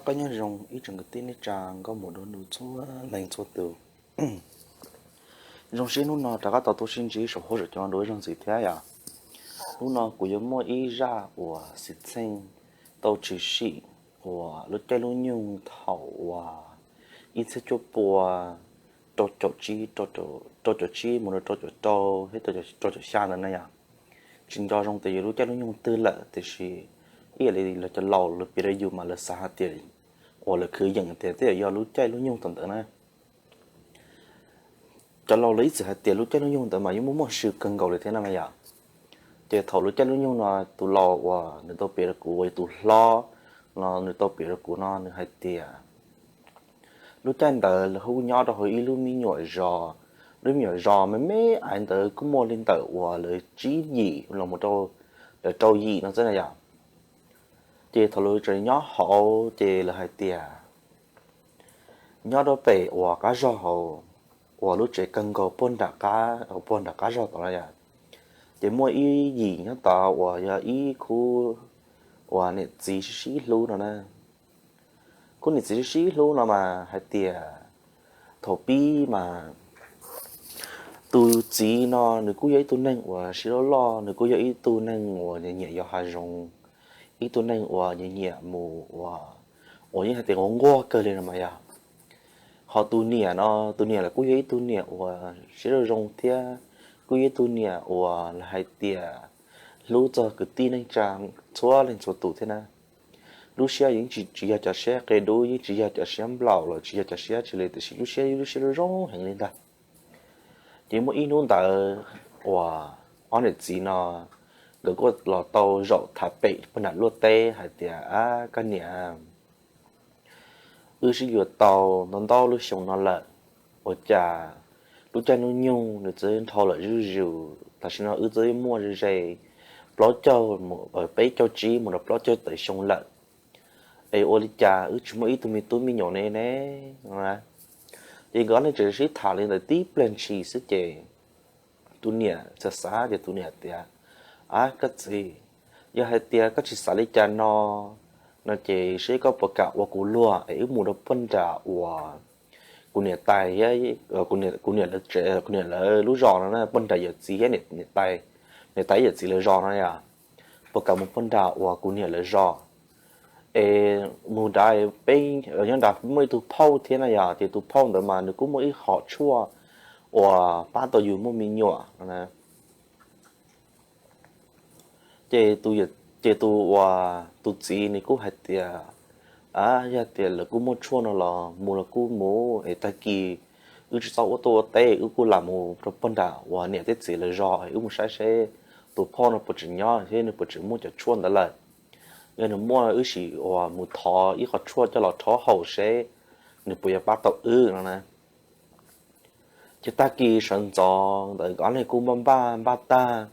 Koj nyob zoo ib tsoom kwv tij neej tsa nkauj muam dua ntu txhua leej txhua tus. Zoo siab hnub no rov qab tau tuaj sib ntsib saum huab saum cua dua ib zaug ntxiv thiab yom. Hnub no kuv yuav muaj ib zaj uas xwm txheej tau tshwm sim uas lub caij lub nyoog thaum uas ib txhiab cuaj pua rau caum tsib, rau caum tsib mus rau rau caum rau thiab rau caum xya ntawd na yom. Tsis nco zoo tias yog lub caij lub nyoog twg lawm, tiam sis ib yam li los cov laus lawv piav rau yus mas lawv xav hais tias uas lawv khwv yeem tias tej zaum yog lub caij lub nyoog thaum ntawd na. Cov laus lawv ib txwm hais tias lub caij lub nyoog ntawd mas yeej muaj muaj swm kawg nkaus li thiab na yom. Ces thaum lub caij lub nyoog no tus laus uas nws tau piav rau kuv uas yog tus hlob no nws tau piav rau kuv no nws hais tias lub caij ntawd lawv hu nyob rau hauv ib lub me nyuam zos. Lub me nyuam zos me me ntawd kuj muaj li ntawm uas lawv tsib yim los mus rau lawv rau yim no xwb na yom. Ces thaum lawv tseem nyob hauv ces lawv hais tias nyob rau pem uas qab zog hauv uas lub tsev kawg nkaus puag nram qab, puag nram qab zog tod na yom. Ces muaj ib yim nyob tod uas yog ib khub uas niam txiv sib sib hlub no na. Khub niam txiv sib sib hlub no mas hais tias thaum pib mas tus txiv no nws kuj yog ib tug neeg uas siab loj loj, nws kuj yog ib tug neeg uas nyiam yos hav zoov, ib tug neeg uas nyiam mus ua, uas yeej hais tias nquag nquag kawg li no mas yog. Ho tus niam no, tus niam los kuj yog ib tug niam uas siab zoo zoo thiab kuj yog ib tug niam uas lawv hais tias hlub txog kwv tij neej tsa txhua leej txhua tus thiab na. Lub siab yeej tsis yog cov siab qia dub, yeej tsis yog cov siab nplaum los tsis yog cov siab tsis li, tiam sis lub siab yog lub siab zoo heev li ntag. Ces muaj ib hnub ntawd uas ob niam txiv no nkawd kuj los tau zaum tham pem puag nram luaj teb hais tias, Ab koj niam, wb sib yuav tau ntau ntau lub xyoo no lawm, ua cas lub caij lub nyoog nws twb dhau lawm zuj zus, tam sim no wb twb muaj ze ze plaub caug, peb caug tsib mus rau plaub caug tawm xyoo lawm, es ua li cas wb tsis muaj ib tug me tub me nyuam ne ne? Ces nkawd ob leeg tseem sib tham li ntawd tib pliag ntshis xwb ces tus niam txawm xav ces tus niam tias, Ab koj txiv, yog hais tias koj tsis xav li cas no, no ces seb koj puas kam ua kuv luag es wb mus rau puag nram uas kuv niam tais, kuv niam lawv tsev, kuv niam lawv lub zos no na, puag nram yawm txiv thiab niam tais, niam tais yawm txiv lawv zos no yom. Puas kam mus puag nram uas kuv niam lawv zos es mus nrad, peb nyob nrad muaj ib tug phauj thiab na yom, ces tus phauj ntawd mas nws kuj muaj ib qho tshuaj uas pab tau yus muaj me nyuam no na. Ces tus, ces tus uas tus txiv nws kuj hais tias, Yog tias lawv kuj muaj tshuaj no los mus los kuj mus, es tag kis wb tsis txhob ua tuaj ua teb, wb kuj lam mus rau puag nram uas niam thiab txiv lawv zos, wb mus saib seb tus phauj no puas tseem nyob thiab nws puas tseem muaj cov tshuaj ntawd lawm. Yog nws muaj wb sim uas mus thov ib qho tshuaj coj los rhaub haus seb nws puas yuav pab tau wb no na. Ces tag kis sawv ntxov ntawd nkawd ob leeg kuj npaj npaj npaj tag,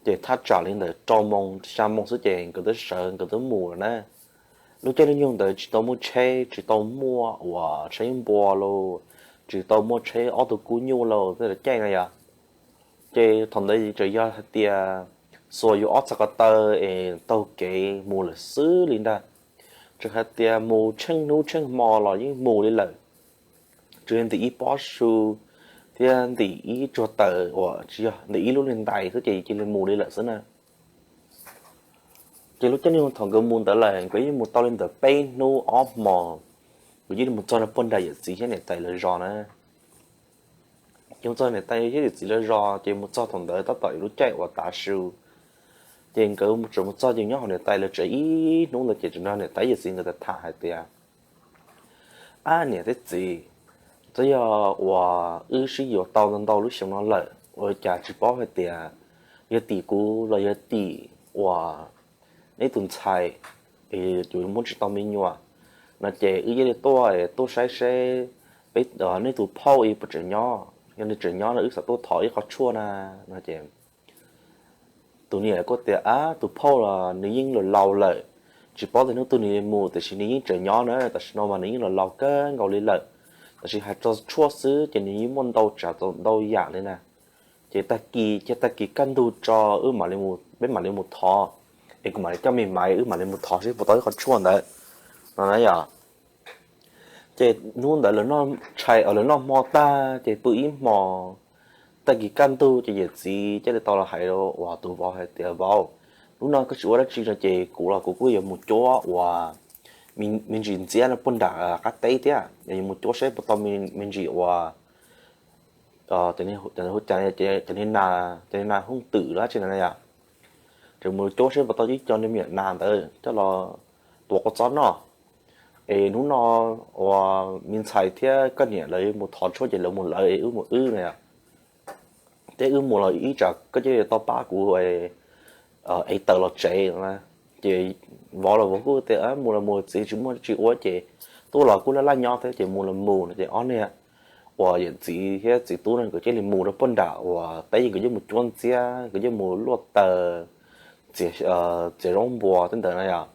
ces thaj tsam li ntawd rau moos xya moos xwb ces nkawd twb sawv nkawd twb mus lawm na. Lub caij lub nyoog ntawd tsis tau muaj tsheb, tsis tau muaj uas tsheb npua lauj, tsis tau muaj tsheb ob tug kub nyuj lauj, tej caij no yom. Ces thaum ntawd tseem yog hais tias xuas yus ob txhais ko taw es taug kev mus lawm xwb li ntag. Tseem hais tias mus tsheej hnub tsheej hmo los yeej mus li lawm. Tsuas yog ntim ib pob su thiab ntim ib tsuag taws uas tsis yog, ntim ib lub niag ntais xwb ces cia li mus li lawm xwb na. Ces lub caij nyoog thaum nkawd mus ntawd lawm nkawd yeej mus tau li ntawm peb hnub ob hmos, nkawd yeej mus txog rau puag nram yawm txiv thiab niam tais lawv zos na. Ces mus txog niam tais thiab yawm txiv lawv zos ces mus txog thaum ntawd tab tom lub caij uas tav su. Ces nkawd tseem mus txog ces nyob hauv niam tais lawv tsev ib hnub ntawd ces tseem nrog niam tais yawm txiv nkawd tham hais tias, Ab niam thiab txiv, twb yog uas wb sib yuav tau ntau ntau lub xyoo no lawm ua cas tsis paub hais tias yog tim kuv los yog tim uas neb tus ntxhais es yuav muab tsis tau me nyuam no ces wb thiaj li tuaj, tuaj saib seb peb, neb tus phauj puas tseem nyob, yog nws tseem nyob no wb xav tuaj thov ib qho tshuaj na no ces tus niam kuj tias, Ab tus phauj los nws yeej laus laus lawm, tsis paub tias hnub twg nws mus, tiam sis nws yeej tseem nyob na, tam sim no mas nws yeej laus laus kawg nkaus li lawm. Tab sis hais txog tshuaj xwb ces nws yeej muaj ntau tsav ntau yam li na. Ces tag kis, cia tag kis kaj ntug tso wb mam li, peb mam li mus thov, es kuv mam li coj me maiv wb mam li mus thov seb puas tau ib qho tshuaj ntawd. no na yom. Ces hnub ntawd lawv noj tshais, lawv noj hmo tag ces pw ib hmos, tag kis kaj ntug ces yawm txiv thiaj li tau los hais rau uas tus vauv hais tias, Vauv, hnub no koj tsis ua dab tsi no ces kuv los kuv kuj yuav mus cuab uas me ntsis ntxiab no puag nram qab teb thiab, yuav mus cuab saib puas tau me ntsis uas cov niag nas, cov niag nas hooj twm los tsi na yom, ces mus cuab saib puas tau ib co niag me nyuam nas ntawd coj los tuav kua txob noj. Es hnub no uas me ntxhais thiab koj niam lawv mus thov tshuaj ces lawv mus lawv es wb mus wb na yom. Thiab wb mus los ib tsam koj thiaj li tau pab kuv ev taws los tsev. Ces vauv los vauv kuj tias, Mus los mus, txiv tsis muaj tsis ua ces tuaj los kuj laj laj nyob thiab ces mus los mus no. Ces ob niag uas yawm txiv thiab txiv tub no nkawd thiaj li mus rau puag nram uas teb, nkawd yeej mus cuab ntxiab, nkawd yeej mus luaj taws, txiav zaub npua tej ntawd na yom.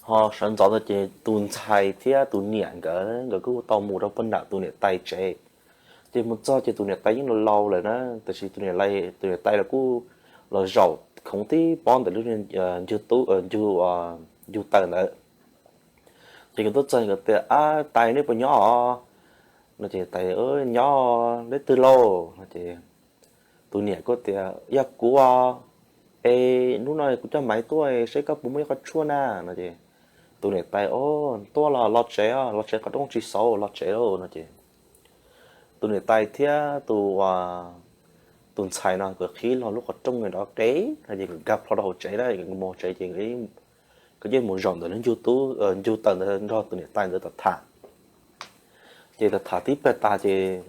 Ho sawv ntxov ntawd ces tus ntxhais thiab tus niam nkawd, nkawd kuj tau mus rau puag nram tus niam tais tsev. Ces mus txog ces tus niam tais yeej laus laus lawm na, tiam sis tus niam, tus niam tais los kuj los zaum khoov tib pob ntawm lub ncug taws ntawd. Ces nkawd tuaj txog nkawd tias, Ab tais, nej puas nyob os? No ces tais, Nyob, leej twg lauj? No ces tus niam kuj tias, Yog kuv os, es hnub no kuv coj Maiv tuaj saib koj puas muaj ib qho tshuaj na. No ces tus niam tais, Tuaj los los tsev, los tsev, qhov rooj tsis xauv, los tsev lauj. No ces tus niam tais thiab tus tus ntxhais no nkawd qhib los lub qhov rooj nrov qev no ces nkawd nkag plho rau hauv tsev na, nkawd mus tsev ces nkawd yeej mus zaum ntawm lub ncug taws ntawd nrog tus niam tais ntawd tham tham. Ces tham tham tib pliag tas ces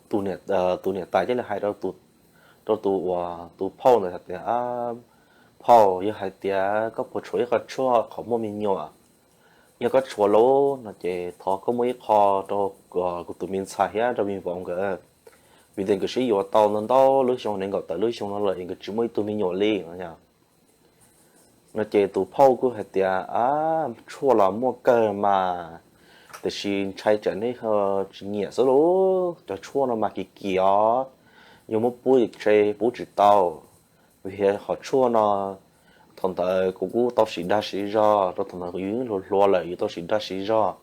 tus niam tais thiaj li hais rau tus uas tus phauj ntawd hais tias, Phauj, yog hais tias koj puas tshuav ib qho tshuaj qhov muaj me nyuam, yog koj tshuav lawm no ces thov koj muab ib qho rau kuv tus me ntxhais thiab rau me vauv nkawd, vim tias nkawd sib yuav tau ntau ntau lub xyoo, nees nkaum tawm lub xyoo no lawm es nkawd tsis muaj ib tug me nyuam li no. No ces tus phauj kuj hais tias, Ab, tshuaj los muaj kawg mas, tiam sis ntshai tsam nej tsis nyiam xwb lauj, cov tshuaj no mas kim kim os, yog muab pub ces pub tsis tau. Vim qhov tshuaj no thaum ntawd kuv kuj tau siv dag siv zog rau thaum ntawd kuv yus yeej hluas hluas lawm, yus tau siv dag siv zog,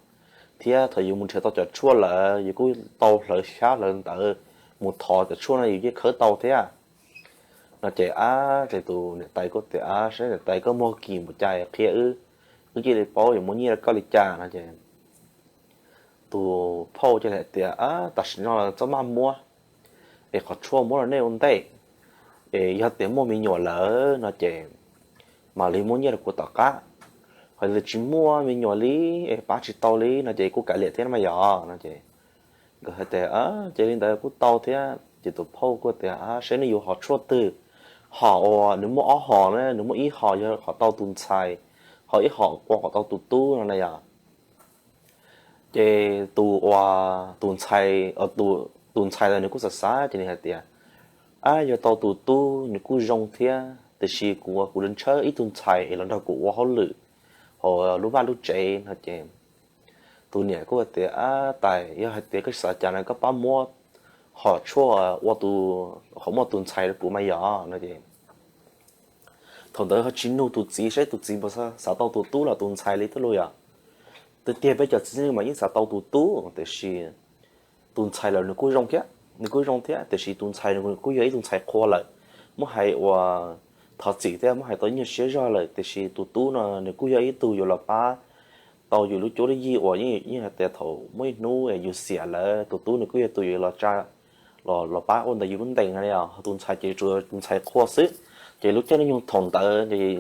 thiab thaum yus mus nrhiav tau cov tshuaj lawm yus kuj tau hlawv xyab hlawv ntawv mus thov cov tshuaj no yus yeej khawb tau thiab. No ces ab, ces tus niam tais kuj tias, Ab, saib niam tais koj muag kim npaum cas qhia wb, wb thiaj li paub yuav muab nyiaj rau koj li cas no ces tus phauj thiaj li hais tias, Tam sim no txhob maj muab, es qhov tshuaj muab rau nej ua ntej, es yog tias muaj me nyuam lawm no ces mam li muab nyiaj rau kuv tom qab. Ho yog tsis muaj me nyuam li, es pab tsis tau li no ces kuj kav liam thiab mas yog no ces nkawd hais tias, Ces li ntawd kuj tau thiab. Ces tus phauj kuj tias, Saib nej yuav hom tshuaj twg, hom uas nws muaj ob hom na, nws muaj ib hom yog qhov tau tus ntxhais, ho ib hom ua qhov tau tus tub no na yom. Ces tus ua, tus ntxhais, tus ntxhais ntawd nws kuj xav xav ces nws hais tias, Ab, yog tau tus tub nws kuj zoo thiab, tiam sis kuv, kuv ntshaw ib tug ntxhais es los nrog kuv ua hauj lwm hauv lub vaj lub tsev no ces tus niam kuj tias, Ab tais, yog hais tias koj xav cas no koj pab muab hom tshuaj ua tus, qhov muaj tus ntxhais rau kuv mas yog no ces thaum ntawd ho tsis nug tus txiv saib tus txiv puas xav tau tus tub los tus ntxhais li thiab lauj yom. Tiag tiag peb cov txiv neej mas yeej xav tau tus tub, tiam sis tus ntxhais los nws kuj zoo thiab, nws kuj zoo thiab, tiam sis tus ntxhais nws kuj yog ib tug ntxhais qhua lawm, muab hais ua thov txim thiab muab hais tau ib nyuag siab zog lawm, tiam sis tus tub no nws kuj yog ib tug yuav los pab tau yus lub cuab lub yig uas yeej hais tias thaum muaj ib hnub yus xiam lawm tus tub nws kuj yog tus yuav los tsa, los pab ua ntawm yus lub ntees no. Tus ntxhais ces tsuas tus ntxhais qhua xwb, ces lub caij nyoog thaum ntawd ces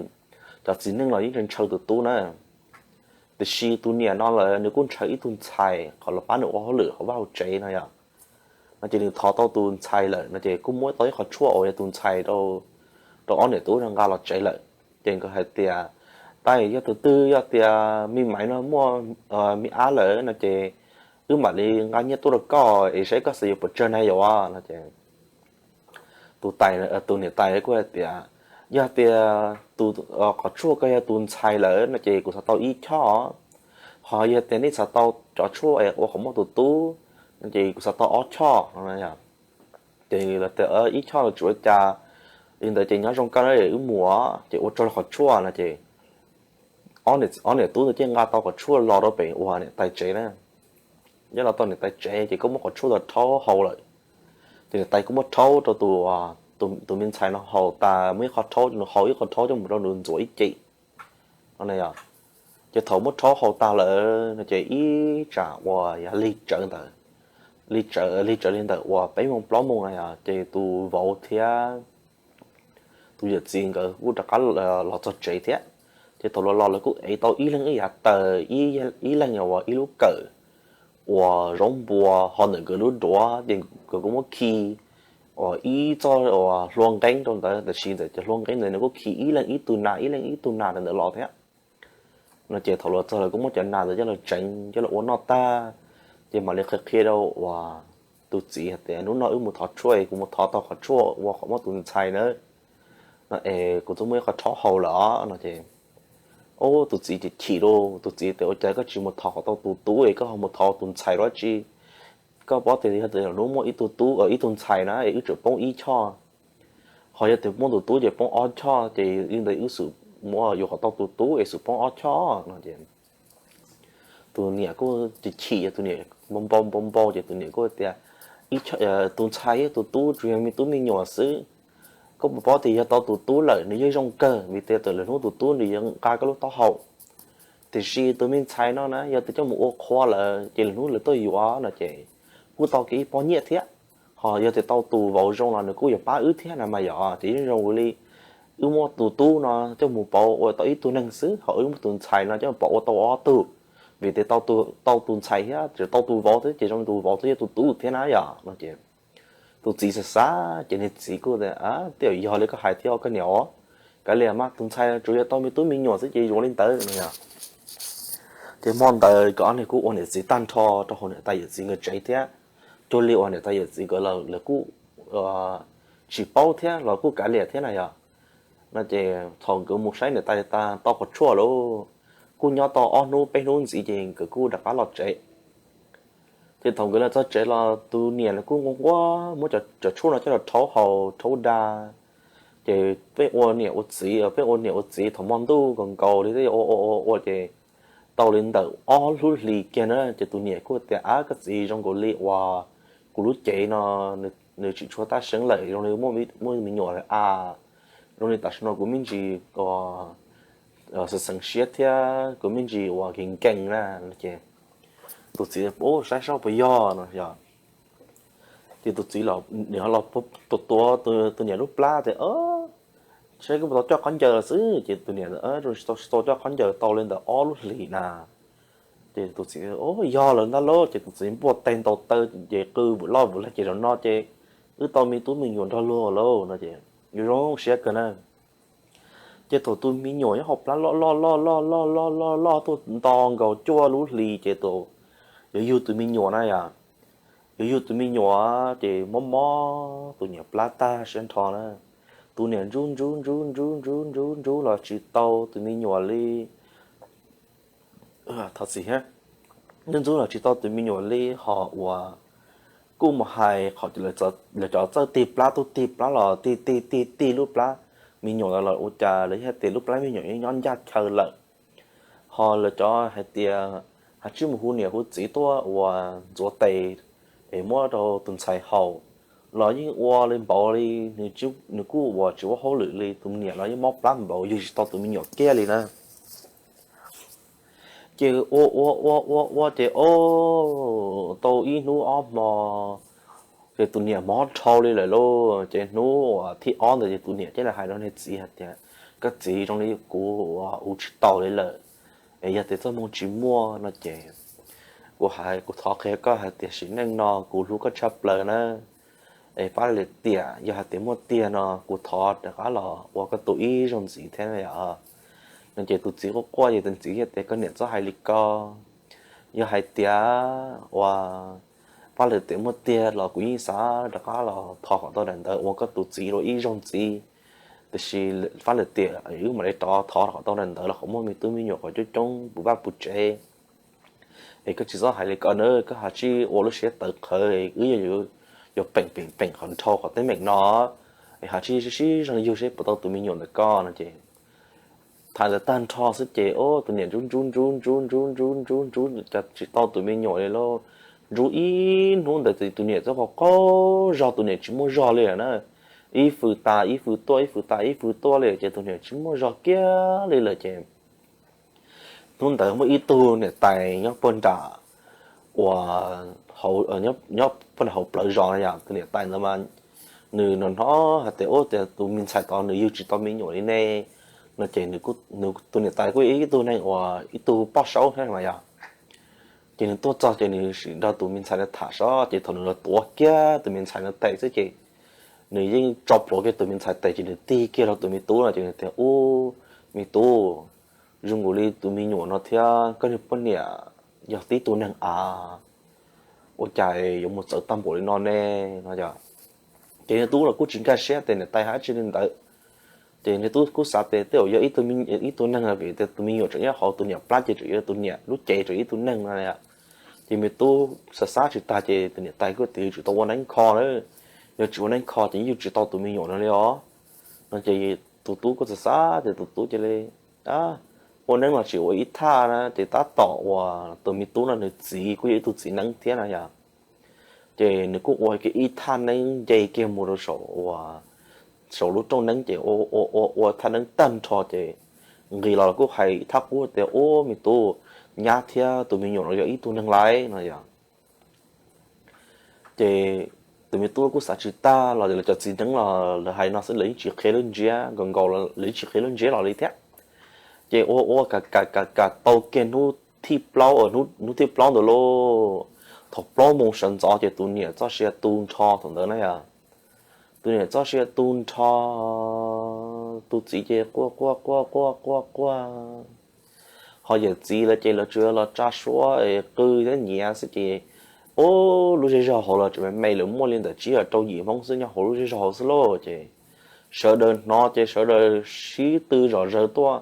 cov txiv neej los yeej ntshaw tus tub na. Tiam sis tus niam no lawm nws kuj ntshaw ib tug ntxhais qhov los pab nws ua hauj lwm hauv vaj hauv tsev no yom. No ces nws thov tau tus ntxhais lawm no ces kuj muab tau ib qho tshuaj uas yog tus ntxhais rau ob niam tub nqa los tsev lawm. Ces nkawd hais tias, Tais, yog tus twg yog tias me maiv no muaj me ab lawm no ces wb mam li nqa nyiaj tuaj rau koj es saib koj xav yuav pes tsawg na yom no ces tus tais, tus niam tais kuj hais tias, Yog tias tus, qhov tshuaj ko yog tus ntxhais lawm no ces kuv xav tau ib choj, ho yog tias nej xav tau cov tshuaj ua qhov muaj tus tub no ces kuv xav tau ob choj no. Ces lawv tias, Ib choj tsis ua cas, li ntawd ces nyob zoo koj na, wb mus ces ua tsaug rau qhov tshuaj no ces ob niam tub ntawd thiaj nqa tau qhov tshuaj los rau pem uas niam tais tsev na. Nyob los tau niam tais tsev ces kuj muab qhov tshuaj ntawd rhaub haus lawm. Ces niam tais kuj muab rhaub rau tus me ntxhais no haus tas, muab ib qho rhaub rau nws haus, ib qho rhaub coj mus rau nws ntxuav ib ce no. Ces thaum muab rhaub haus tas lawm no ces ib tsam uas yog lig tsawv ntawd, lig tsawv lig tsawv li ntawm uas peb moos plaub moos no ces tus vauv thiab tus yawm txiv nkawd kuj rov qab los txog tsev thiab. Ces thaum los los lawv kuj ev tau ib leeg ib yav taws, ib leeg uas ib lub kawm uas zaub npua, ho ntawm nkawd lub duav ces nkawd kuj muab khi uas ib txoj uas hlua nqeeb rau ntawd, tab sis ntawm cov hlua nqeeb ntawd nws kuj khi ib leeg ib tug nas, ib leeg ib tug nas ntawm ntawd los thiab no. Ces thaum los txog lawv kuj muab cov nas ntawd coj los tseev coj los ua noj tag, ces mam li qhia qhia rau uas tus txiv hais tias, hnub no wb mus thov tshuaj es kuv mus thov tau qhov tshuaj ua qhov muab tus ntxhais na, no es kuv twb muab ib qho rhaub haus lawm os no ces, ub, tus txiv ces chim lauj. Tus txiv tias, ua cas koj tsis mus thov kom tau tus tub es koj ho mus thov tus ntxhais dab tsi? Koj paub tias yog tias lwm hnub muaj ib tug tub, ib tug ntxhais na es wb tseem poob ib choj, ho yog tias muaj tus tub ces poob ob choj, ces li ntawd wb xum muab yuav kom tau tus tub es xum poob ob choj no ces tus niam kuj chim chim, tus niam npau npau npau npau ces tus niam kuj tias, tus ntxhais thiab tus tub tsuas yog me tub me nyuam xwb. Koj puas paub tias yog tau tus tub lawm nws yeej zoo kawg, vim tias lwm hnub tus tub nws yuav nqa koj lub taub hau. Tiam sis tus me ntxhais no na yog tias coj mus ua qhua lawm ces lwm hnub lawv tuaj yuav no ces kuj tau kiag ib pob nyiaj thiab. Ho yog tias tau tus vauv zoo los nws kuj yuav pab wb thiab na mas yom. Ces yeej zoo li wb muab tus tub no coj mus pauv ua tau ib tug neeg xwb, ho wb muab tus ntxhais no coj mus pauv ua tau ob tug. Vim tias tau tus ntxhais thiab tau tus vauv thiab ces zoo li tus vauv thiab yog tus tub thiab na yom no ces tus txiv xav xav ces niag txiv kuj tias, tej zaum yog li koj hais thiab os koj niam os. Kav liam mas, tus ntxhais tsuas yog tau me tub me nyuam xwb ces yuav li ntawd no yom. Ces hmo ntawd nkawd ob niag kuj ua niam txiv tag nrho rau hauv niam tais yawm txiv nkawd tsev thiab. Cuag li uas niam tais yawm txiv nkawd lawv kuj tsis paub thiab los kuj kav liam thiab na yom. No ces thaum nkawd mus saib niam tais tau qhov tshuaj lawm, kuj nyob tau ob hnub peb hnub ntxiv ces nkawd kuj rov qab los tsev. Ces thaum nkawd los txog tsev los tus niam los kuj nquag nquag muab cov tshuaj no coj los rhaub haus rhaub da. Ces peb ua niam ua txiv, peb ua niam ua txiv thaum hmo ntuj nkaus nkaus li twb ua ua ua ces tau li ntawm ob lub hlis kiag na ces tus niam kuj tias, ab, koj txiv, zoo nkaus li uas kuv lub cev no nws tsis tshua tab seeb lawm, zoo li muaj me nyuam lawm a. Zoo li tam sim no kuv me ntsis xeev xeev siab thiab kuv me ntsis uas nkees nkees na. Ces tus txiv, ub, saib saib puas yog no yog. Ces tus txiv los nim no los tua tua tus niam lub plab tias, saib koj puas tau coj khaub ncaws los xwb. Ces tus niam, tsis tau coj khaub ncaws tau li ntawm ob lub hlis na. Ces tus txiv, yog lawm ntag lauj. Ces tus txiv npuaj teg ntaus taw ces qw vwm loj vwm lag ces zaum no ces wb tau me tub me nyuam nrog luag lawm no ces yuav zoo siab kawg na. Ces thaum tus me nyuam nyob hauv plab loj loj loj loj loj loj loj loj tuaj nto nkaus cuaj lub hlis ces tus, yuav yug tus me nyuam na yom. Yuav yug tus me nyuam ces mob mob tus niam plab tag siab nrho na. Tus niam ntsub ntsub ntsub ntsub ntsub ntsub ntsub los tsis tau tus me nyuam li. Thov txim, ntsub ntsub los tsis tau tus me nyuam li ho uas kuj mus hais qhov lawv cov txawj tig plab tuaj tig plab los tig tig tig tig lub plab me nyuam los ua cas lawv hais tias lub plab me nyuam yeej nyob ncaj chaw lawm. Ho lawv cov hais tias, has tsij mus hu niam hu txiv tuaj uas ntxuav tes es muab rau tus ntxhais haus los yeej ua li npaum li, nws kuj uas tsis ua hauj lwm li, tus niam los yeej mob plab npaum yug tsis tau tus me nyuam kiag li na. Ces ua ua ua ua ua ces o, tau ib hnub ob hmo ces tus niam mob dhau li lawm lauj. Ces hnub uas thib ob ntawd ces tus niam thiaj li hais rau niag txiv hais tias, koj txiv, zoo li kuv ua tsis tau li lawm, es yog tias txoj hmoo tsis muaj no ces kuv hais, kuv thov qhia koj hais tias sim neej no kuv hlub koj tshaj plaws na. Es pab li tiam, yog hais tias muaj tiag no kuv thov rov qab los ua koj tus ib zaug ntxiv thiab yom. No ces tus txiv quaj quaj ces tus txiv thiaj tias, koj niam txhob hais li ko. Yog hais tias ua pab li tiam muaj tiag los kuv yeej xav rov qab los thov kom tau daim ntawv ua koj tus txiv dua ib zaug ntxiv. Tiam sis pab li tiam wb mam li rov thov kom tau daim ntawv los kom muaj me tub me nyuam kom coob coob puv vaj puv tsev. Es koj tsis txhob hais li ko na, koj has tsij ua lub siab tawv qhawv, wb yuav peem peem peem qhov nrhau qhov teeb meem no. Es has tsij sib sib zog yug seb puas tau tus me nyuam ntawm koj no ces Tham ntawd tag nrho xwb ces tus niam ntsub ntsub ntsub ntsub ntsub ntsub ntsub ntsub tsis tau tus me nyuam li lauj. Ntsub ib hnub ntawd tus niam txawm qaug qaug zog, tus niam tsis muaj zog li na. Ib fwj tas ib fwj tuaj, ib fwj tas ib fwj tuaj li ces tus niam tsis muaj zog kiag li lawm ces hnub ntawd muaj ib tug niam tais nyob puag nram uas nyob puag nram hauv plawv zos no yom. Tus niam tais ntawd mas nws hnov hnov hais tias ua cas tus me ntxhais tod nws yug tsis tau me nyuam li ne no ces tus niam tais kuj yog ib tug neeg uas ib tug poj saub thiab mas yog. Ces nws tuaj txog ces nws sim nrog tus me ntxhais no tham sob ces thaum nws los tuav kiag tus me ntxhais no tes xwb ces nws yeej tso plhuav kiag tus me ntxhais tes ces nws tig kiag rau tus me tub no ces nws tias, Ub, me tub, zoo nkaus li tus me nyuam no thiab koj niag poj niam yog tib tug neeg av, ua cas yuav mus txawv tag npaum li no ne no yom. Ces niag tub los kuj tsis nkag siab tias niam tais hais tsis li ntawd. Ces niag tub kuj xav tias tej zaum yog ib tug neeg vim tias tus me nyuam tseem nyob hauv tus niam plab ces tseem yog tus niam lub cev tseem yog ib tug neeg no. Ces me tub xav xav tsis tag ces tus niam tais kuj tias, Tsis tau ua neeb kho lawm, yog tsis ua neeb kho ces yeej tsis tau tus me nyuam no li os no. Ces tus tub kuj xav xav ces tus tub cia li ua neeb los tsis ua ib thaj na ces tab tom uas tus me tub no nws txiv kuj yog ib tug txiv neeb thiab na yom. Ces nws kuj ua kiag ib thaj neeb nce kiag mus rau saum uas saum lub rooj neeb ces ua ua ua thaj neeb tag nrho ces nqis los kuj hais thaj qub tias, Ub, me tub, nyab thiab tus me nyuam no yog ib tug neeg laiv no yom. Ces tus me tub kuj xav tsis tag los lawv cov txiv neeb los lawv hais no xwb, lawv yeej tsis qhia lub ntsiab nkaus nkaus, lawv yeej tsis qhia lub ntsiab los li thiab. Ces ua ua kam kam kam tau kiag hnub thib plaub, hnub thib plaub ntawd lauj, thaum plaub moos sawv ntxov ces tus niam txoj sia tu nrho thaum ntawd na yom. Tus niam txoj sia tu nrho, tus txiv ces quaj quaj quaj quaj quaj quaj. Ho yawm txiv lawv ces lawv tsuas los tsa suab qw thiab nyiav xwb ces ub, lub zej zog hauv los tseem me me, lawv muaj li ntawm tsib caug rau yim Hmoob xwb nyob hauv lub zej zog hauv xwb lauj. Ces sawv daws hnov ces sawv daws sib tw zom zaws tuaj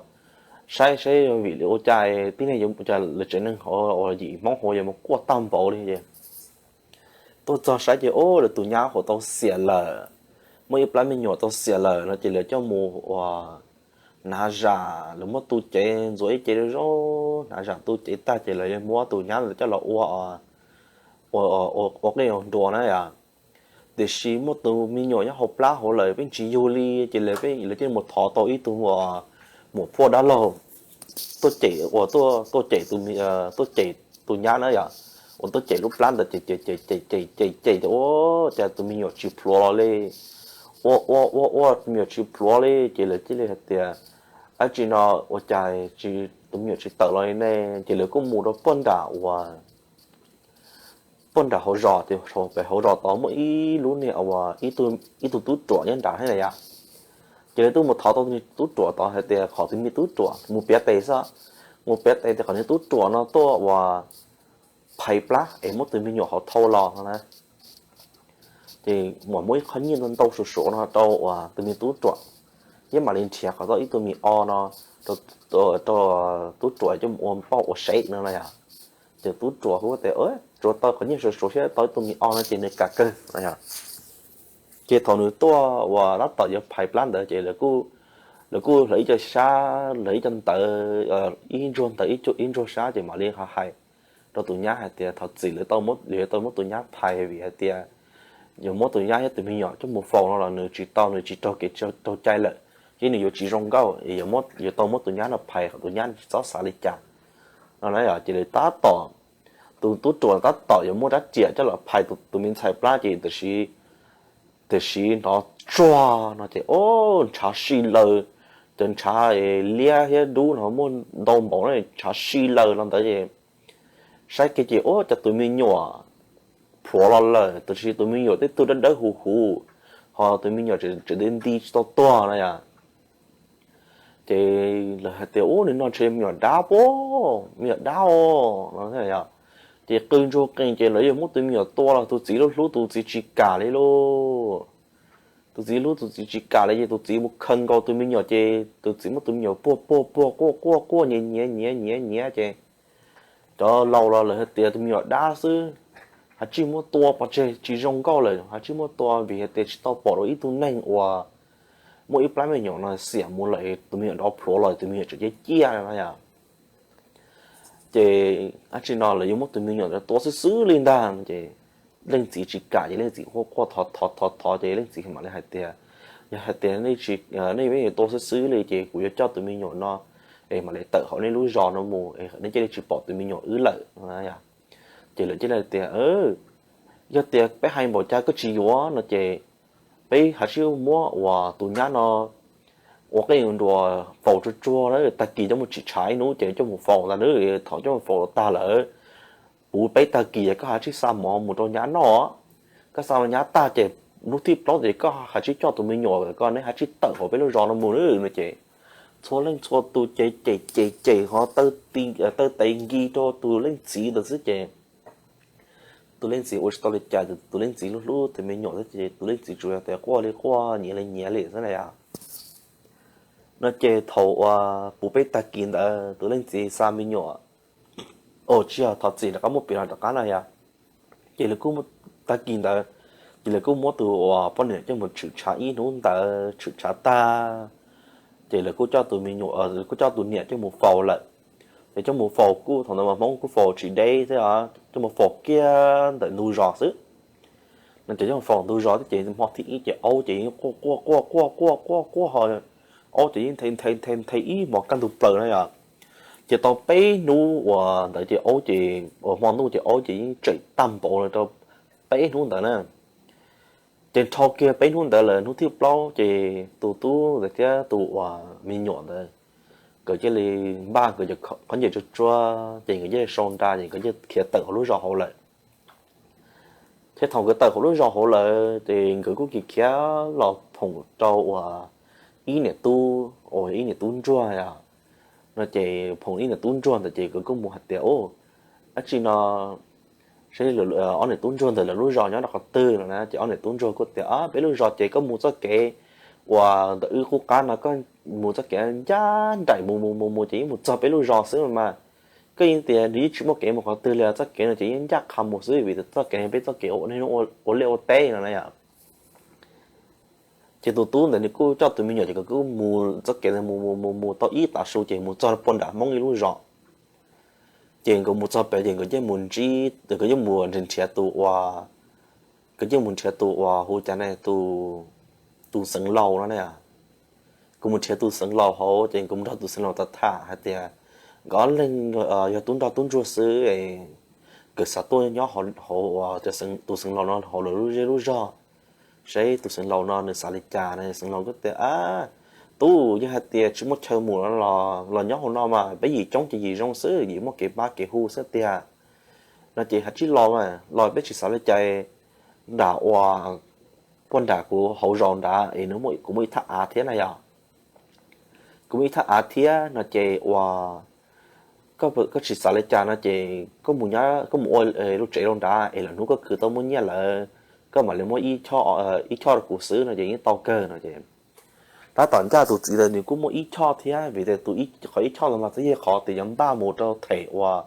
saib saib vim li ua cas tib neeg yuav, cas lawv tsev neeg hauv uas yim Hmoob hauv yuav mus quaj tag npaum li ces tuaj txog saib ces ub, lawv tus nyab hauv tau xiam lawm, muaj ib plab me nyuam tau xiam lawm no ces lawv coj mus ua hnav zam, lawv muab tu cev ntxuav ib ce zoo zoo, hnav zam tu cev tag ces lawv yuav muab tus nyab ntawd coj los ua, ua qej ua nruas na yom. Tiam sis muaj tus me nyuam nyob hauv plab hauv lawm peb tsis yug li ces lawv, lawv thiaj mus thov tau ib tug muam phauj dab laug tuaj cem, ua tuaj cem, tuaj cem tus nyab na yom, uas tuaj cem lub plab ntawd ces cem cem cem cem cem tias ua cas tus me nyuam tsis plhuav los li, ua ua ua ua tus me nyuam tsis plhuav li ces lawv thiaj li hais tias, Ab tsi no ua cas tus me nyuam tsis tawm los li ne? Ces lawv kuj mus rau puag nram uas puag nram hauv zos ces pem hauv zos tod muaj ib lub niag uas ib tug tub ruam nyob nram thiab na yom. Ces lawv tuaj mus thov tau tub ruam tod hais tias qhov tus me tub ruam mus piav tes xwb, mus piav tes tias qhov niag tub ruam no tuaj uas phais plab es muab tus me nyuam hauv thau los no na. Ces mam muab ib qho nyiaj ntau ntau suav suav no rau uas tus me tub ruam, thiab mam li nrhiav kom tau ib tug me o no rau tub ruam coj mus ua pauj ua sev no na yom. Ces tub ruam hu tias tsuav tau qhov nyiaj suav suav thiab tau ib tug me o no ces nws kam kawg no yom. Ces thaum nws tuaj uas tab tom yuav phais plab ntawd ces lawv kuj hlawv ib co sab, hlawv ib co ntawv, ib ntsuag ntawv ib ntsuag sab ces mam li ho hais rau tus nyab hais tias thov txim, lawv tau, yuav tau muab tus nyab phais vim hais tias yuav muab tus nyab thiab tus me nyuam coj mus faus no los nws tsis tau, nws tsis raug kev raug cai lawm, ces nws yuav tsis zoo nkauj, yuav tau muab tus nyab no phais kom tus nyab tsis txhob xav li cas no na. Ces lawv tab tom, tus tub ruam tab tom yuav muab rab riam coj los phais tus me ntxhais plab ces tiam sis, tiam sis hnov tsuag no ces o, ntshav si laws, cov ntshav liab thiab dub no muaj ntau npaum na, ntshav si laws los ntawd ces saib kiag ces ua cas tus me nyuam plhuav los lawm, tiam sis tus me nyuam tej tug dawb dawb huv huv, ho tus me nyuam tseem nti nti tsis tau tuag no yom. Ces lawv hais tias ub, nws no ntshe me nyuam dab puas, me nyuam dab os no. Ces qw ntsuag qees ces lawv yuav muab tus me nyuam tua los tus txiv lub hlub tus txiv tsis kam li lauj. Tus txiv hlub tus txiv tsis kam li ces tus txiv mus khaws nkaus tus me nyuam ces tus txiv muab tus me nyuam puag puag puag quaj quaj quaj nyiav nyiav nyiav nyiav nyiav ces cov laus los lawv hais tias tus me nyuam dab xwb, hais tsis muab tua pov tseg tsis zoo nkauj lawm, hais tsis muab tua vim hais tias tsis tau pom rau ib tug neeg uas muab ib plab me nyuam no xiam mus lawm, tus me nyuam nrov plhuav los tus me nyuam tseem ciaj ciaj no yom. Ces dab tsi no lawv yuav muab tus me nyuam tua xwb xwb li ntag no ces leej txiv tsis kam ces leej txiv quaj quaj thov thov thov thov ces leej txiv mam li hais tias, yog hais tias nej nej yuav tua xwb xwb li ces kuv yuav coj tus me nyuam no es mam li tawm hauv nej lub zos no mus, nej cia li tsis pom tus me nyuam wb lawm. Ces lawv cia li tias, yog tias peb hais npaum cas koj tsis yuav no ces peb hais sib muab uas tus nyab no ua qeej nruas faus tsuag tsuag, tag kis coj mus tsim tshav ib hnub ces coj mus faus ntag na. Thaum coj mus faus tag lawm, puv peb tag kis koj hais sib xa mov mus rau nyab noj. Koj xa nyab tag ces hnub thib plaub ces koj hais sib coj tus me nyuam, koj neb hais sib tawm hauv peb lub zos no mus na no ces txhua leej txhua tus ces ces ces ces ho taw tes nkis rau tus leej txiv ntawd xwb ces tus leej txiv ua tsis tau li cas, tus leej txiv hlub hlub tus me nyuam xwb ces tus leej txiv tsuas yog tias quaj li quaj nyiav li nyiav li xwb na yom. No ces thaum uas puv peb tag kis ntawd tus leej txiv xa me nyuam, tsis yog, thov txim, rov qab muab piav los rov qab no yom. Ces lawv kuj, tag kis ntawd ces lawv kuj muab tus uas poj niam coj mus tshwm tshav ib hnub ntawd, tshwm tshav tag ces lawv kuj coj tus me nyuam, kuj coj tus niam coj mus faus lawm. Ces coj mus faus kuj thaum ntawd mas Hmoob kuj faus tsis deb thiab, coj mus faus kiag ntawm ntug zos xwb. No ces coj mus faus ntug zos thiab ces hmo thib ib ces aub ces yeej quaj quaj quaj quaj quaj quaj quaj ho aub ces yeej nthe nthe nthe nthe ib hmos kaj ntug plaws na yom. Ces tau peb hnub uas ntawd ces aub ces uas hmo ntuj ces aub ces yeej tseem tag npaum li rau peb hnub ntawd na. Ces dhau kiag peb hnub ntawd lawm hnub thib plaub ces tus tub ntawd thiab tus uas me nyuam ntawd nkawd cia li npaj nkawd cov khaub ncaws tsuag tsuag ces nkawd cia li sau nra ces nkawd cia li khiav tawm hauv lub zos hauv lawm. Thiab thaum nkawd tawm hauv lub zos hauv lawm ces nkawd kuj khiav khiav los phoom rau uas ib niam tub, uas ib niam tub ntsuag no ces phoom ib niam tub ntsuag ntawd ces nkawd kuj mus hais tias, dab tsi no, saib ob niam tub ntsuag ntawd lawv lub zos nyob rau qhov twg no na. Ces ob niam tub ntsuag kuj tias, peb lub zos ces koj mus txoj kev uas ntawm wb qub qab no, koj mus txoj kev ncaj nraim mus mus mus mus ces yeej mus txog peb lub zos xwb no mas. Koj yeej tias nws yeej tsis muaj kev mus qhov twg li, txoj kev no ces yeej ncaj qha mus xwb vim txoj kev peb txoj kev ua liaj ua teb no na yom. Ces tus tub ntawd nws kuj coj tus me nyuam ces nkawd kuj mus txoj kev ntawd mus mus mus mus tau ib tav su ces mus txog pog nram Hmoob ib lub zos. Ces nkawd mus txog pem ces nkawd yeej mus ntsib, nkawd yeej mus nrhiav tus uas, nkawd yeej mus nrhiav tus uas hu cas ne, tus xeev laus no ne. Nkawd mus nrhiav tus xeev laus hauv ces nkawd mus nrog tus xeev laus tham tham hais tias nkawd ob leeg yog tub nrog tub ntsuag xwb, nkawd xav tuaj nyob hauv tus xeev laus no hauv lawv lub zej lub zog, saib tus xeev laus no nws xav li cas no. Xeev laus kuj tias, tub, yog hais tias tsis muaj chaw mus los nyob hauv no mas peb yim coob ces yim zoo xwb, yim muaj kev pab kev hu xwb tiag. No ces hais tsis los mas los peb tsis xav li cas, nram uas pog nram kuv hauv zos nrad es kuv muaj ib thaj av thiab na yom. Kuv muaj ib thaj av thiab no ces uas koj tsis xav li cas no ces koj mus ua lub tsev rau nrad es lwm hnub koj khwv tau muaj nyiaj lawm koj mam li muab ib choj rau kuv xwb no ces yeej tau kawg no ces tab tom ncaj tus txiv ntawd nws kuj muaj ib choj thiab vim tias tus qhov ib choj ntawd mas twb yog qhov tias yuav npaj mus rau them uas